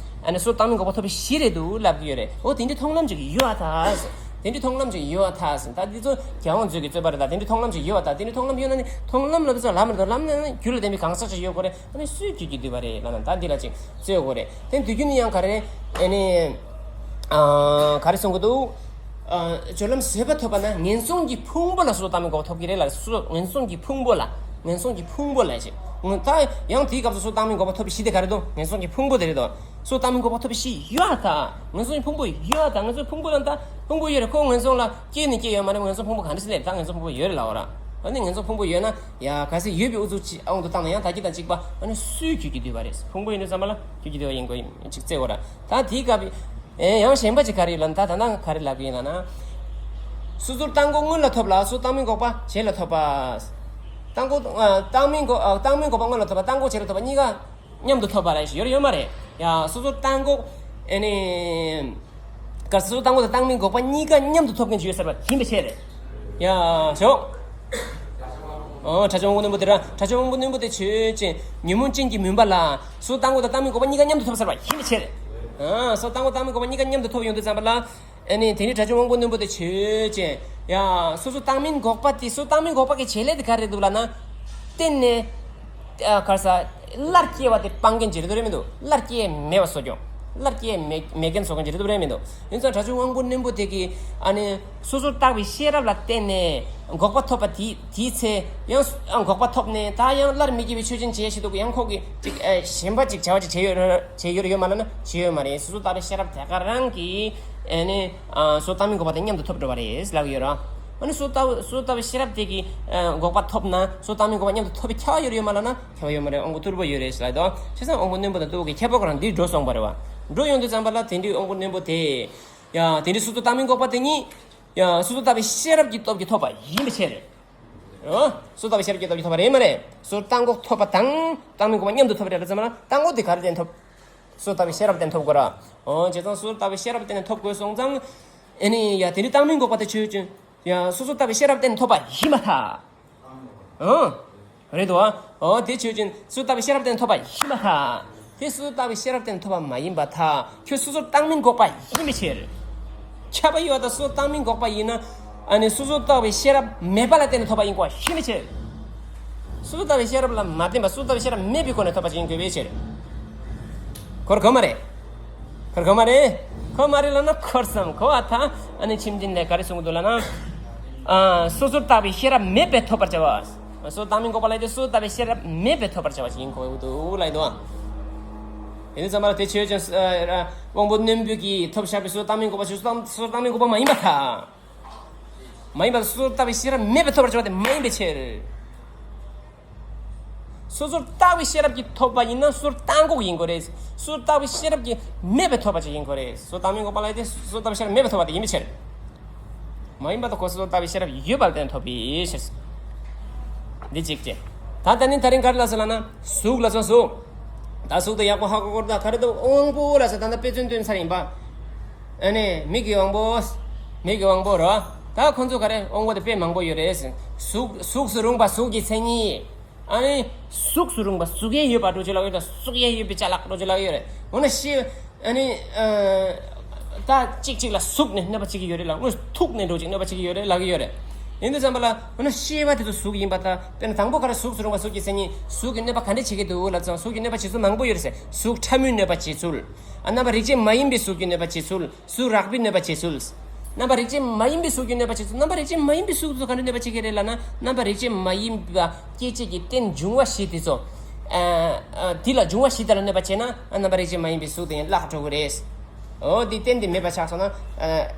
ཨ་ནི་སོ་སོ་བཏང་མིན་འགོག་པ་ཐོབ་པའི་གཞི་རེད་འདུག་ལབ་ཀྱི་ཡོད་རེད། འོ་དེ་འདྲའི་མཐོང་ལམ་ཅིག་ཡོད་ཨ་ད་ཟེར། དེ་འདྲའི་མཐོང་ལམ་ཅིག་ཡོད་ཨ་ད་ཟེར། ད་དེ་ཚོ་རྒྱལ་དབང་མཛོད་ཀྱི་རྩོད་པ་རེད། ད་དེ་འདྲའི་མཐོང་ལམ་ཅིག་ཡོད་ཨ་ད། དེ་འདྲའི་མཐོང་ལམ་ཡོད་ན་ནི་མཐོང་ལམ་ལ་དེ་ཚོ་ལམ་རེད་དོ། ལམ་ནི་རྒྱུ་ལ་བརྟེན་པའི་གང་ཟག་ཅིག་ཡོད་དགོས་རེད། ཨ་ནི་སུས་བརྒྱུད་ཀྱི་བསྡུས་པ་རེད་ལབ་ན། ད་འདི་ལ་ཅིག་རྩོད་དགོས་རེད། དེ་བསྡུས་རྒྱུ་ནི་ཡང་ག་རེ། ཨ་ནི། ཨ། ག་རེ་གསུང་གི་འདུག་ཨ། སྦྱོར་ལམ་བཟོད་པ་ཐོབ་པ་ན་ངན་སོང་གི་ཕུང་པོ་ལ་སོ་སོ་བཏང་མིན་འགོག་པ་ཐོབ་ཀྱི་རེད་ལ། སོ་སོ་ངན་སོང་གི་ཕུང་པོ་ལ། ངན་སོང་གི་ཕུང་པོ་ལ་ཅིག་ད་ཡང་དེའི་སྐབས་སུ་གཟུགས་བཏང་སྙོམས་འགོག་པ་ཐོབ་པའི་གཞི་དེ་ག་རེ་འདུག་ངན་སོང་གི་ཕུང་པོ་དེ་རེད་དོ། གཟུགས་བཏང་སྙོམས་འགོག་པ་ཐོབ་པའི་གཞི་ཡོད་ད། ངན་སོང་གི་ཕུང་པོ་ཡོད་ད། ངན་སོང་ཕུང་པོ་ལ་ད་ཕུང་པོ་ཡོད་རེད། ཁོ་ངན་སོང་ལ་སྐྱེས་ནས་སྐྱེས་ཡོད་མ་རེད། ངན་སོང་ཕུང་པོ་ག་འདྲ་ཞིག་སླེབས། ད་ངན་སོང་ཕུང་པོ་ཡོད་རེད་ལབ་པ་ར། ཨ་ནི་ངན་སོང་ཕུང་པོ་ཡོད་ན་ཡ་གལ་སྲིད་ཡོད་པའི་ཨུ་ཚུགས་ཅིག་དབང་དུ་བཏང་ན་ཡང་ད་གི་དང་གཅིག་པ། ཨ་ནི་སུས་རྒྱུད་ཀྱི་བསྡུས་པ་རེད། ཕུང་པོ་ཡིན་དུས་ཙམ་པ་ལ་རྒྱུད་ཀྱི་བསྡུས་པ་ཡིན་དགོས་ཡིན་ཅིག་བཙལ་དགོས་ར། ད་དེའི་སྐབས་ཨེ་ཡང་གཞན་པ་ཅིག་ག་རེ་ལབ་ན། ད་ད་ནང་ག་རེ་ལབ་ཀྱི་ཡིན་ལབ་ན། སོ་སོར་བཏང་འགོག་སྔོན་ལ་ཐོབ་ལ་གཟུགས་བཏང་སྙོམས་འགོག་པ་རྗེས་ལ་ཐོབ་པ། བཏང་འགོག་ཨ་བཏང་སྙོམས་འགོག་ཨ་བཏང་སྙོམས་འགོག་པ་སྔོན་ལ་ཐོབ་པ། བཏང་འགོག་རྗེས་ལ་ཐོབ་པ་གཉིས་ཀ་མཉམ་དུ་ཐོབ་པ་རེད། ཡོད་ཡོད་མ་རེད། ཡ་སོ་སོར་བཏང་འགོག་ཨེ་ནི། ག་སོ་སོར་བཏང་འགོག་དང་བཏང་སྙོམས་འགོག་པ་གཉིས་ཀ་མཉམ་དུ་ཐོབ་མཁན་ཅིག་ཡོད་ཟེར་བ་ཡིན་པའི་ཕྱིར་རེད། ཡ་ཞོག་ཨོ་དྲག་ཆུང་དབང་པོ་རྣོན་པོ་དེ་ར། དྲག་ཆུང་དབང་པོ་རྣོན་པོ་དེ་ཆོས་ཅན། ཉོན་མོངས་ཅན་གྱི་མུན་པ་ལ་གཟུགས་བཏང་འགོག་དང་བཏང་སྙོམས་འགོག་པ་གཉིས་ཀ་མཉམ་དུ་ཐོབ་ཟེར་བ་ཡིན་པའི་ཕྱིར། ཨ་གཟུགས་བཏང་འགོག་བཏང་སྙོམས་འགོག་པ་གཉིས་ཀ་མཉམ་དུ་ཐོབ་ཡོང་དུས་ཙམ་པ་ལ། ཨ་ནི་དེ་ནི་དྲག་ཆུང་དབང་པོ་རྣོན་པོ་དེ་ཆོས་ཅན། ཡ་སོ་སོར་བཏང་སྙོམས་འགོག་པ་དེ། གཟུགས་བཏང་སྙོམས་འགོག་པ་གི་བྱེད་ལས་དེ་ག་རེ་འདུག་ལབ་ན། བརྟེན་ནས། ཨ་ག་རེ་ཟ། སླར་སྐྱེ་བ་དེ་སྤང་མཁན་ཅིག་རེད་འདུག་རེད་མི་འདུག་སླར་སྐྱེ་མེད་པ་བཟོ་རྒྱུ། སླར་སྐྱེ་མེད་མེད་མཁན་བཟོ་མཁན་ཅིག་རེད་འདུག་རེད་མི་འདུག་ཡིན་ཙང་དྲག་ཆུང་དབང་པོ་རྣོན་པོ་དེ་གིས་ཨ་ནི་སོ་སོར་བཏགས་པའི་ཤེས་རབ་ལ་བརྟེན་ནས་འགོག་པ་ཐོབ་པ་དེ་དེའི་ཚེ་ཡང་ཨ་འགོག་པ་ཐོབ་ནས་ད་ཡང་སླར་མི་སྐྱེ་བའི་ཆོས་ཅན་བྱེད་ཡ་ཞིག་འདུག་ཡང་ཁོ་གིས་ཅིག་ཨ་གཞན་པ་ཅིག་བྱ་བ་ཅིག་བྱེད་ཡོད་ར་བྱེད་ཡོད་ར་ཡོད་མ་ལབ་ན་བྱེད་ཡོད་མ་རེད། སོ་སོར་བཏགས་པའི་ཤེས་རབ་དེ་ག་རང་གིས་ཨ་ནི་ཨ་གཟུགས་བཏང་སྙོམས་འགོག་པ་དེ་མཉམ་དུ་ཐོབ་འགྲོ་བ་རེད་ལབ་ཡོད་ར། ཨ་ནི་གཟུགས་བཏགས་གཟུགས་བཏགས་པའི་ཤེས་རབ་དེ་གིས་ཨ་འགོག་པ་ཐོབ་ན་གཟུགས་བཏང་སྙོམས་འགོག་པ་མཉམ་དུ་ཐོབ་པའི་ཁྱབ་པ་ཡོད་ར་ཡོད་མ་ལབ་ན། ཁྱབ་པ་ཡོད་མ་རེད། དབང་པོ་རྟུལ་པོ་ཡོད་རེད་ཟེར་ལབ་དོ། བྱས་ཙང་དབང་པོ་རྣོན་པོ་དང་རྟུལ་པོ་གི་ཁྱད་པར་ཁོ་རང་འདིར་འགྲོ་སོང་བ་རེད་བ། འགྲོ་ཡོང་དུས་ཙམ་པ་ལ་དེ་འདྲའི་དབང་པོ་རྣོན་པོ་དེ། ཡ་དེ་འདྲའི་གཟུགས་བཏགས་སྙོམས་འགོག་པ་དེ་ཉིད། ཡ་གཟུགས་བཏགས་པའི་ཤེས་རབ་ཀྱི་སྟོབས་ཀྱིས་ཐོབ་པ་ཡིན་པའི་ཕྱིར། ཨོ། གཟུགས་བཏགས་པའི་ཤེས་རབ་ཀྱི་སྟོབས་ཀྱིས་ཐོབ་པ་རེད་མ་རེད། གཟུགས་བཏགས་འགོག་ཐོབ་པ་དང་བཏགས་སྙོམས་འགོག་པ་མཉམ་དུ་ཐོབ་པ་རེད་ལབ་ཙམ་ལ་བཏགས་འགོག་དེ་ག་རེ་བརྟེན་ཐོབ། གཟུགས་བཏགས་པའི་ཤེས་རབ་བརྟེན་ཐོབ་དགོས་ར། ཨོ་བྱས་ཙང་གཟུགས་བཏགས་པའི་ཤེས་རབ་བརྟེན་ནས་ཐོབ་དགོས་སོང་ཙང་། ཨེ་ནི་ཡ་དེ་འདྲའི་བཏགས་སྙོམས་འགོག་པ་དེ་ཆོས་ཅན། ཡ་སོ་སོར་བཏགས་པའི་ཤེས་རབ་བརྟེན་ཐོབ་པ་ཡིན་པར་ཐལ། ཨང་། རེད་དོ། འོ་དེ་ཆོས་ཅན། སོ་སོར་བཏགས་པའི་ཤེས་རབ་བརྟེན་ཐོབ་པ་ཡིན་པར་ཐལ། དེ་སོ་སོར་བཏགས་པའི་ཤེས་རབ་བརྟེན་ཐོབ་པ་མ་ཡིན་པར་ཐལ། ཁྱོད་སོ་སོར་བཏགས་སྙོམས་འགོག་པ་ཡིན་པའི་ཕྱིར། ཁྱབ་པ་ཡོད་དང་སོ་སོར་བཏགས་སྙོམས་འགོག་པ་ཡིན་ན། ཨ་ནི་སོ་སོར་བཏགས་པའི་ཤེས་རབ་མེད་པ་ལ་བརྟེན་ནས་ཐོབ་པ་ཡིན་དགོས་ཡིན་པའི་ཕྱིར། སོ་སོར་བཏགས་པའི་ཤེས་རབ་ལ་མ་བརྟེན་པར་སོ་སོར་བཏགས་པའི་ཤེས་རབ་མེད་པའི་སྒོ་ནས་ཐོབ་པ་ཅིག་ཡིན་དགོས་པའི་ཕྱིར། གོ་གོ་མ་རེད། གོ་གོ་མ་རེད། གོ་མ་རེད་ལབ་ན་གོ་བསམ་གོ་བ་ཐ། ཨ་ནི་ཆེམ་ཅན་ལས་ག་རེ་གསུང་གི་འདུག་ལབ་ན། ཨ་སོ་སོར་བཏགས་པའི་ཤེས་རབ་མེད་པས་ཐོབ་པར་བྱ་བ། སོ་སོར་བཏགས་སྙོམས་འགོག་པ་ལ་ཡིན་ཏེ་སོ་སོར་བཏགས་པའི་ཤེས་རབ་མེད་པས་ཐོབ་པར་བྱ་བ་ཞིག་ཡིན་དགོས་འདུག་ལབ་ཡིན་འདུག་ཨ། དེ་ནི་ཙམ་པ་ལ་དེ་ཆོས་ཅན། དབང་པོ་རྣོན་པོ་གིས་ཐོབ་བཞག་པའི་སོ་སོར་བཏགས་སྙོམས་འགོག་པ་ཞིག་སོ་སོར་བཏགས་སྙོམས་འགོག་པ་མ་ཡིན་པར་ཐལ། མ་ཡིན་པར་སོ་སོར་བཏགས་པའི་ཤེས་རབ་མེད་པས་ཐོབ་པར་བྱ་བ་དེ་མ་ཡིན་པའི་ཕྱིར། སོ་སོར་བཏགས་པའི་ཤེས་རབ་ཀྱིས་ཐོབ་པ་ཡིན་ན་སོ་སོར་བཏགས་འགོག་ཡིན་དགོས་རེད། སོ་སོར་བཏགས་པའི་ཤེས་རབ་ཀྱིས་མེད་པས་ཐོབ་པ་ཅིག་ཡིན་དགོས་རེད། སོ་སོར་བཏགས་སྙོམས་འགོག་པ་ལ་ཡིན་ཏེ་སོ་སོར་བཏགས་པའི་ཤེས་རབ་མེད་པས་ཐོབ་པ་དེ་ཡིན་པའི་ཕྱིར། མ་ཡིན་པ་དང་གོ་སོ་སོར་བཏགས་པའི་ཤེས་རབ་ཡོད་པ་ལ་བརྟེན་ཐོབ་པའི་ཕྱིར། འདི་གཅིག་བྱས། ད་ལྟ་ནི་ད་རིང་ག་རེ་ལབ་སོང་ལབ་ན་གཟུགས་ལབ་སོང་གཟུགས། ད་གཟུགས་དེ་ཡག་པོ་ཧ་གོ་དགོས་རེད། ད་ག་རེ་འདུག་དབང་པོ་ལབ་སོང་། ད་ལྟ་དཔེ་མཚོན་སྟོན་ཚར་ཡིན་པ། ཨ་ནི་མིག་གི་དབང་པོ། མིག་གི་དབང་པོ་རོ། ད་ཁོ་ཚོ་ག་རེ་དབང་པོ་དེ་དཔེ་མང་པོ་ཡོད་རེད། གཟུགས་གཟུགས་སུ་རུང་བ་གཟུགས་ཀྱི་མཚན་ཉིད། ཨ་ནི་གཟུགས་སུ་རུང་བ་གཟུགས་ཡས་ཡོད་པ་འདྲ་ཅིག་ལབ་ཡོད་དང་གཟུགས་ཡས་ཡོད་པའི་ཅ་ལག་འདྲ་ཅིག་ལབ་ཡོད་རེད། འོ་ན་ཤེས། ཨ་ནི། ཨ། ད་གཅིག་གཅིག་ལ་ཟུག་ནས་གནོད་པ་བྱེད་ཀྱི་ཡོད་རེད་ལ། དངོས་སུ་ཐུག་ནས་འགྲོ་ཅིག་གནོད་པ་བྱེད་ཀྱི་ཡོད་རེད་ལབ་ཀྱི་ཡོད་རེད། ཡིན་དུས་ཙམ་པ་ལ་འོ་ན་ཤེས་པ་དེ་ཚོ་གཟུགས་ཡིན་པར་ཐལ། དཔེར་ན་དང་པོ་ག་རེ་གཟུགས་སུ་རུང་བ་གཟུགས་ཀྱི་མཚན་ཉིད། གཟུགས་ཀྱིས་གནོད་པ་ག་འདྲ་བྱེད་ཀྱི་འདུག་ལབ་ཙང་གཟུགས་ཀྱིས་གནོད་པ་བྱེད་ཚུལ་མང་པོ་ཡོད་རེད་ཟེར། གཟུགས་ཕྲ་མོས་གནོད་པ་བྱེད་ཚུལ། ཨ། རྣམ་པ་རིགས་ཅན་མ་ཡིན་པའི་གཟུགས་ཀྱིས་གནོད་པ་བྱེད་ཚུལ། གཟུགས་རགས་པས་གནོད་པ་བྱེད་ཚུལ། རྣམ་པ་རིགས་ཅན་མ་ཡིན་པའི་གཟུགས་ཀྱིས་གནོད་པ་བྱེད་ཚུལ། རྣམ་པ་རིགས་ཅན་མ་ཡིན་པའི་གཟུགས་ཚོ་ག་འདྲ་གནོད་པ་བྱེད་ཀྱི་རེད་ལབ་ན། རྣམ་པ་རིགས་ཅན་མ་ཡིན་པ་སྐྱེད་བྱེད་ཀྱི་རྟེན་འབྱུང་བ་བཞི་དེ་ཚོ། ཨ། ཨ། དེ་ལ་འབྱུང་བ་བཞི་དེ་ལ་གནོད་པ་བྱས་ན། ཨ། རྣམ་པ་རིགས་ཅན་མ་ཡིན་པའི་གཟུགས་དེ་ཡང་བརླག་འགྲོ་གི་རེད། འོ་དེ་རྟེན་དེ་མེད་པ་ཆགས་སོང་ན། ཨ།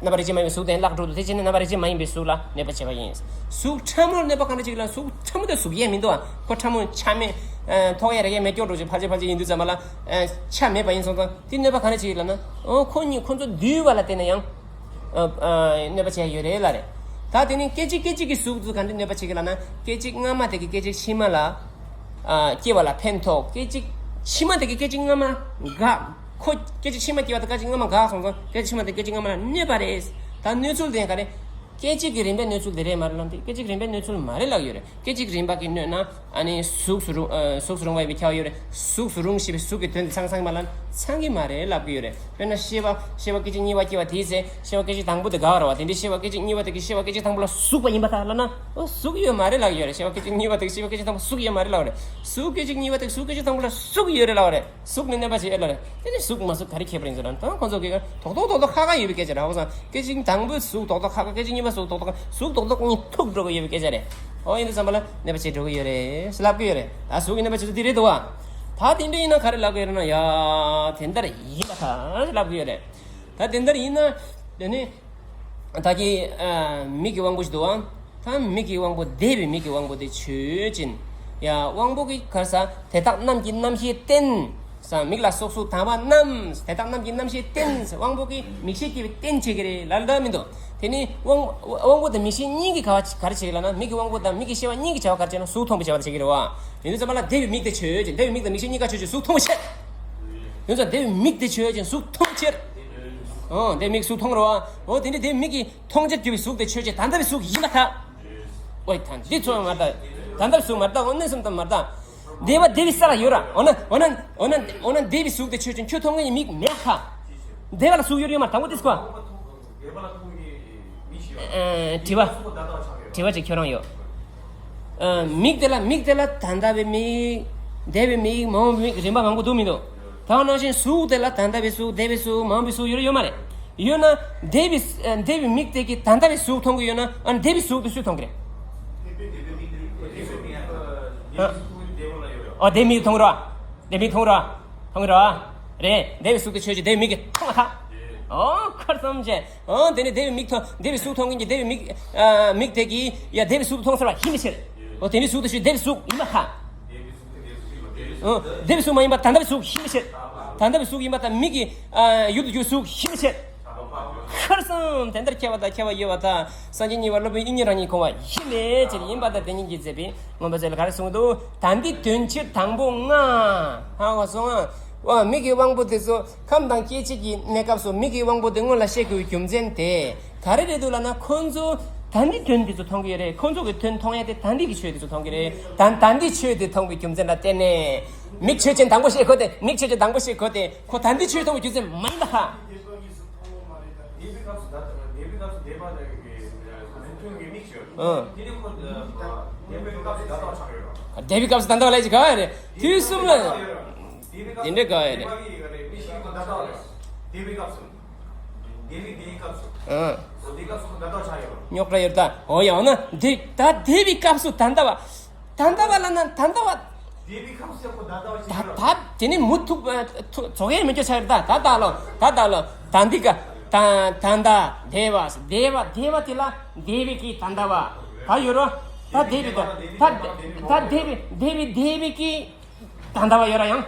རྣམ་པ་རིགས་ཅན་མ་ཡིན་པའི་གཟུགས་དེ་ཡང་བརླག་འགྲོ་འདུག་དེ་བྱས་ན་རྣམ་པ་རིགས་ཅན་མ་ཡིན་པའི་གཟུགས་ལ་གནོད་པ་བྱས་པ་ཡིན། གཟུགས་ཕྲ་མོར་གནོད་པ་ག་འདྲ་བྱེད་ཀྱི་ལབ་ན། གཟུགས་ཕྲ་མོ་དེ་གཟུགས་ཡས་མི་འདུག་ཨ། ཁོ་ཕྲ་མོ་ཆ་མེད། ཨ། ཐོགས་ཡས་རེག་ཡས་མེད་སྐྱོ་འགྲོ་ཅིག་ཕལ་ཆེར་ཕལ་ཆེར་ཡིན་དུས་ཙམ་པ་ལ། ཨ། ཆ་མེད་པ་ཡིན་སོང་ཙང་དེ་གནོད་པ་ག་འདྲ་བྱེད་ཀྱི་ལབ་ན། འོ་ཁོ་གཉིས་ཁོ་ཚོ་འདུས་པ་ལ་བརྟེན་ནས་ཡང་། ཨ། ཨ། གནོད་པ་བྱས་ཡོད་རེད་ལབ་རེད། ད་དེ་ནི་སྐད་ཅིག་སྐད་ཅིག་གི་གཟུགས་ཚོ་ག་འདྲ་གནོད་པ་བྱེད་ཀྱི་ལབ་ན། སྐད་ཅིག་སྔ་མ་དེ་གིས་སྐད་ཅིག་ཕྱི་མ་ལ། ཨ། སྐྱེ་བ་ལ་ཕན་ཐོགས། སྐད་ཅིག་ཕྱི་མ་དེ་གིས་སྐད་ཅིག་སྔ་མ་འགག་ཁོ་སྐད་ཅིག་ཕྱི་མ་སྐྱེ་བ་དང་སྐད་ཅིག་སྔ་མ་འགག་སོང་ཙང་སྐད་ཅིག་ཕྱི་མ་དེ་སྐད་ཅིག་སྔ་མ་ལ་གནོད་པ་རེད། ད་གནོད་ཚུལ་དེ་ག་རེ། སྐད་ཅིག་གི་རིམ་པའི་གནོད་ཚུལ་དེ་རེད་མ་རེད་ལབ་དུས་སྐད་ཅིག་རིམ་པའི་གནོད་ཚུལ་མ་རེད་ལབ་ཀྱི་ཡོད་རེད། སྐད་ཅིག་རིམ་པ་གིས་གནོད་ན། ཨ་ནི་གཟུགས་སུ་རུང་། ཨ། གཟུགས་སུ་རུང་བ་ཡིན་པའི་ཁྱབ་ཡོད་རེད། གཟུགས་སུ་རུང་ཞེས་པའི་གཟུགས་ཀྱི་དོན་དེ་ཚང་ཚང་མ་ལ་ཚང་གི་མ་རེད་ལབ་ཀྱི་ཡོད་རེད། དཔེར་ན་ཤེས་པ། ཤེས་པ་སྐད་ཅིག་གཉིས་པ་སྐྱེ་བ་དེའི་ཚེ་ཤེས་པ་སྐད་ཅིག་དང་པོ་དེ་འགག་རེད་བ། དེ་འདྲའི་ཤེས་པ་སྐད་ཅིག་གཉིས་པ་དེ་གིས་ཤེས་པ་སྐད་ཅིག་དང་པོ་ལ་ཟུག་པ་ཡིན་པར་ཐལ་ལབ་ན། ཨོ་ཟུག་ཡོད་མ་རེད་ལབ་ཀྱི་ཡོད་རེད། ཤེས་པ་སྐད་ཅིག་གཉིས་པ་དེ་གིས་ཤེས་པ་སྐད་ཅིག་དང་པོ་ལ་ཟུག་ཡོད་མ་རེད་ལབ་རེད། གཟུགས་སྐད་ཅིག་གཉིས་པ་དེ་གིས་གཟུགས་སྐད་ཅིག་དང་པོ་ལ་ཟུག་ཡོད་རེད་ལབ་རེད། ཟུག་ནས་གནོད་པ་བྱེད་ལབ་རེད། དེ་ནི་ཟུག་མ་ཟུག་ག་རེ་ཁྱད་པར་ཡིན་ཟེར་ན། ད་ཁོང་ཚོ་གིས་རྡོག་རྡོག་རྡོག་རྡོག་ཁ་ཁ་ཡོད་པའི་སྐད་ཆ་རེད། ཧ་གོ་སོང་། སྐད་ཅིག་དང་པོའི་ཟུག་རྡོག་རྡོག་ཁ་ཁ། སྐད་ཅིག་གཉིས། གཟུགས་རྡོག་རྡོག་གཟུགས་རྡོག་རྡོག་གཉིས་ཐུག་འགྲོ་གི་ཡོད་པའི་སྐད་ཆ་རེད། ཨོ་ཡིན་དུས་ཙམ་པ་ལ་གནོད་པ་བྱེད་འགྲོ་གི་ཡོད་རེད་ལབ་གི་ཡོད་རེད། ད་གཟུགས་ཀྱི་གནོད་པ་བྱེད་ཚུལ་དེ་རེད་འདུག་བ། ད་དེ་འདྲ་ཡིན་ན་ག་རེ་ལབ་གི་ཡོད་རེད་ན། ཡ་དེ་འདྲ་ཡིན་པ་ད་ལབ་གི་ཡོད་རེད། ད་དེ་འདྲ་ཡིན་ན་དེ་ནི་ད་གི་མིག་གི་དབང་པོ་ཞིག་འདུག་བ། ད་མིག་གི་དབང་པོ་འདས་པའི་མིག་གི་དབང་པོ་དེ་ཆོས་ཅན། ཡ་དབང་པོ་གི་ག་རེ་ཟ། དེ་དག་རྣམས་ཀྱི་རྣམ་ཤེས་རྟེན། ས་མིག་ལ་སོགས་སུ་དང་བ་རྣམས་དེ་དག་རྣམས་ཀྱི་རྣམ་ཤེས་རྟེན། དབང་པོ་གི་མིག་ཤེས་སྐྱེ་བའི་རྟེན་བྱེད་ཀྱི་རེད་ལབ་ལ་མི་འདུག་དེ་ནི་དབང་དབང་པོ་དང་མིག་ཤེས་གཉིས་ཀྱི་ག་བ་ག་རེ་བྱེད་ཀྱི་ལབ་ན། མིག་གི་དབང་པོ་དང་མིག་གི་ཤེས་པ་གཉིས་ཀྱི་བྱ་བ་ག་རེ་བྱེད་ན། གཟུགས་མཐོང་བའི་བྱ་བ་དེ་བྱེད་ཀྱི་རེད་བ། ཡིན་དུས་ཙམ་པ་ལ་འདས་པའི་མིག་དེ་ཆོས་ཅན། འདས་པའི་མིག་དང་མིག་ཤེས་གཉིས་ཀ་ཆོས་ཅན། གཟུགས་མཐོང་བའི་ཕྱིར། ཡིན་ཙང་འདས་པའི་མིག་དེ་ཆོས་ཅན། གཟུགས་མཐོང་བའི་ཕྱིར། ཨོ་འདས་མིག་གཟུགས་མཐོང་རེད་བ། ཨོ་དེ་ནི་འདས་མིག་གི་མཐོང་བྱར་གྱུར་པའི་གཟུགས་དེ་ཆོས་ཅན། ད་ལྟ་བའི་གཟུགས་ཡིན་པར་ཐལ། ཨོ་ད་འདི་ཚོ་མ་ལྟ། ད་ལྟ་བའི་གཟུགས་མ་ལྟ། འོ་གནས་སམ་དང་མ་ལྟ། འདས་པ་འདས་པའི་ས་ལ་ཡོད་ར། འོ་ན་འོ་ན་འོ་ན་འོ་ན་འདས་པའི་གཟུགས་དེ་ཆོས་ཅན། ཁྱོད་མཐོང་མཁན་གྱི་མིག་མེད་ཁ། འདས་པ་ལ་གཟུགས་ཡོད་ཡོད་མ་དང་པོ་དེ་སྐོ། ཨ་དྲི་བ། དྲི་བ་ཅིག་ཁྱོད་རང་ཡོད། ཨ་མིག་དེ་ལ་མིག་དེ་ལ་ད་ལྟ་བའི་མིག་འདས་པའི་མིག་མ་འོངས་པའི་མིག་རིམ་པ་མང་པོ་འདུག་མི་འདུག་ད་ག་ནང་བཞིན་གཟུགས་དེ་ལ་ད་ལྟ་བའི་གཟུགས་འདས་པའི་གཟུགས་མ་འོངས་པའི་གཟུགས་ཡོད་ར་ཡོད་མ་རེད། ཡོད་ན་འདས་པའི་ཨ་འདས་པའི་མིག་དེ་གིས་ད་ལྟ་བའི་གཟུགས་མཐོང་གི་ཡོད་ན། ཨ་འདས་པའི་གཟུགས་དེ་སུས་མཐོང་གི་རེད། ཨ་འདས་མིག་མཐོང་ར། འདས་མིག་མཐོང་ར། མཐོང་གི་ར། རེད། འདས་པའི་གཟུགས་དེ་ཆོས་ཅན། འདས་མིག་གིས་མཐོང་བ་ད། ཨོ་ཁར་སམ་བྱས། ཨོ་དེ་ནས་འདས་པའི་མིག་མཐོང་འདས་པའི་གཟུགས་མཐོང་མཁན་གྱི་འདས་པའི་མིག་ཨ་མིག་དེ་གིས་ཡ་འདས་པའི་གཟུགས་མཐོང་ཟེར་བ་ཡིན་པའི་ཕྱིར། ཨོ་དེ་ནས་གཟུགས་དེ་ཆོས་འདས་པའི་གཟུགས་ཡིན་པར་ཐལ། ཨོ་འདས་པའི་གཟུགས་མ་ཡིན་པ་ད་ལྟ་བའི་གཟུགས་ཡིན་པའི་ཕྱིར། ད་ལྟ་བའི་གཟུགས་ཡིན་པ་ད་མིག་གི་ཨ་ཡུལ་དུ་གྱུར་གཟུགས་ཡིན་པའི་ཕྱིར། ཁར་སང་དེ་ལྟར་ཁྱད་པར་དང་ཁྱད་པར་ཡོད་པར་ཐལ། སངས་རྒྱས་གཉིས་པོ་སློབ་དཔོན་དབྱིག་གཉེན་རང་ཉིད་གོ་བ་ཡིན་པའི་ཕྱིར། ཡིན་པར་ཐལ། དེ་ཉིད་ཀྱིས་མཛད་པའི་མངོན་པ་མཛོད་ལ་ག་རེ་གསུངས་འདུག་ད་འདི་དོན་སྤྱིར་དང་པོ་ལྔ། ཧ་གོ་སོང་ང་། ཨ་མིག་གི་དབང་པོ་དེ་ཚོ་ཁམས་དང་སྐྱེ་མཆེད་ཀྱི་གནས་སྐབས་སུ་མིག་གི་དབང་པོ་དེ་སྔོན་ལ་ཤེས་དགོས་པའི་རྒྱུ་མཚན་དེ་ག་རེ་རེད་འདུག་ལབ་ན། ཁོ་ཚོ་ད་འདི་དོན་དེ་ཚོ་མཐོང་གི་ཡོད་རེད། ཁོ་ཚོ་གི་དོན་མཐོང་ཡ་དེ་ད་འདི་གི་ཆོས་དེ་ཚོ་མཐོང་གི་རེད། ད་ད་འདི་ཆོས་དེ་མཐོང་བའི་རྒྱུ་མཚན་ལ་བརྟེན་ནས། མིག་ཆོས་ཅན་དང་པོ་ཤེས་དགོས་ཏེ། མིག་ཆོས་ཅན་དང་པོ་ཤེས་དགོས་ཏེ། ཁོ་ད་འདི་ཆོས་མཐོང་བའི་རྒྱུ་མཚན་མ་ཡིན་པ་ཧ། འདས་པའི་སྐབས་སུ་ད་ལྟ་འདས་པའི་སྐབས་སུ་འདས་པ་ལ་གཟུགས་མཐོང་གི་མིག་ཤོར། ཨང་། དེ་ནི་ཁོ་འདས་པའི་སྐབས་སུ་ད་ལྟ་བ་ཆགས་ཡོད་རེད། འདས་པའི་སྐབས་སུ་ད་ལྟ་བ་ལས་ཀྱི་ག་ཡ་རེད། དུས་གསུམ་ལ་དེ་འདྲ་ག་ཡ་རེད། འདས་པའི་སྐབས་སུ་འདས་པའི་སྐབས་སུ་ཨང་། འདས་པའི་སྐབས་སུ་ད་ལྟ་བ་ཆགས་ཡོད་རེད། རྙོག་དྲ་ཡོད་ད། འོ་ཡང་ན་འདི་ད་འདས་པའི་སྐབས་སུ་ད་ལྟ་བ། ད་ལྟ་བ་ལ་ན་ད་ལྟ་བ། འདས་པའི་སྐབས་སུ་ཁོ་ད་ལྟ་བ་ཞིག་ད་ཡོད་རེད། ད་དེ་ནི་མུ་མཐུད་པ་ཐུ་རྫོགས་ཡས་མེད་རྒྱུ་ཆགས་ཡོད་རེད། ད་ད་ལྟ་ལོ། ད་ལྟ་ལོ། ད་འདི་ག་ད་ད་ལྟ་འདས་པ་འདས་པ་འདས་པ་དེ་ལ་འདས་པའི་གི་ད་ལྟ་བ་ད་ཡོད་རོ། ད་འདས་པའི་ད་ད་ད་འདས་པའི་འདས་པའི་འདས་པའི་གི་ད་ལྟ་བ་ཡོད་ར་ཡང་།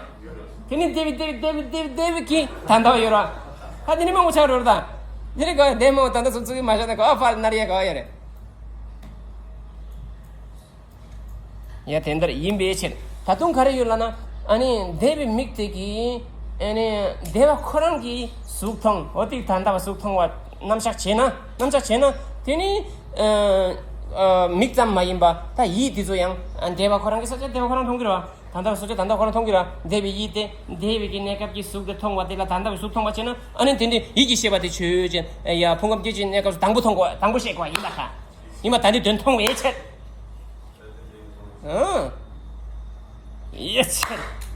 དེ་ནི་འདས་པའི་འདས་པའི་འདས་པའི་འདས་པའི་འདས་པའི་གི་ད་ལྟ་བ་ཡོད་ར། ད་དེ་ནི་མང་པོ་ཆགས་རོ་ར། ད་དེ་ནི་ག་འདས་མ་ད་ལྟ་སོ་ཚུགས་མ་བྱ་ན་ག་ཕར་ནར་ཡ་ག་ཡ་རེད། ཡ་དེ་འདྲ་ཡིན་པའི་ཕྱིར། ད་དུང་ག་རེ་ཡོད་ལབ་ན། ཨ་ནི་འདས་པའི་མིག་དེ་གིས་ཨ་ནི་འདས་པ་ཁོ་རང་གི་གཟུགས་མཐོང་། འོ་དེ་ད་ལྟ་བ་གཟུགས་མཐོང་བ་རྣམ་གཞག་བྱས་ན། རྣམ་གཞག་བྱས་ན་དེ་ནི་ཨ་ཨ་མིག་ཙམ་མ་ཡིན་པ་ད་ཡིད་དེ་ཚོ་ཡང་ཨ་འདས་པ་ཁོ་རང་གི་ས་ཆ་འདས་པ་ཁོ་རང་མཐོང་གི་རེད་བ། ད་ལྟ་བ་ས་ཆ་ད་ལྟ་ཁོ་རང་མཐོང་གི་རེད་བ། འདས་པའི་ཡིད་དེ་འདས་པའི་གི་གནས་སྐབས་ཀྱི་གཟུགས་དེ་མཐོང་བ་དེ་ལ་ད་ལྟ་བའི་གཟུགས་མཐོང་བ་བྱས་ན། ཨ་ནི་དེ་འདྲའི་ཡིད་ཀྱི་ཤེས་པ་དེ་ཆོས་ཅན། ཡ་ཕུང་ཁམས་སྐྱེ་མཆེད་གནས་སྐབས་སུ་དང་པོ་མཐོང་གོ། དང་པོ་ཤེས་གོ་ཡིན་པ་ཁ། ཡིན་པ་ད་འདི་དོན་མཐོང་བའི་ཕྱིར། ཨང་། ཡེ་ཕྱིར།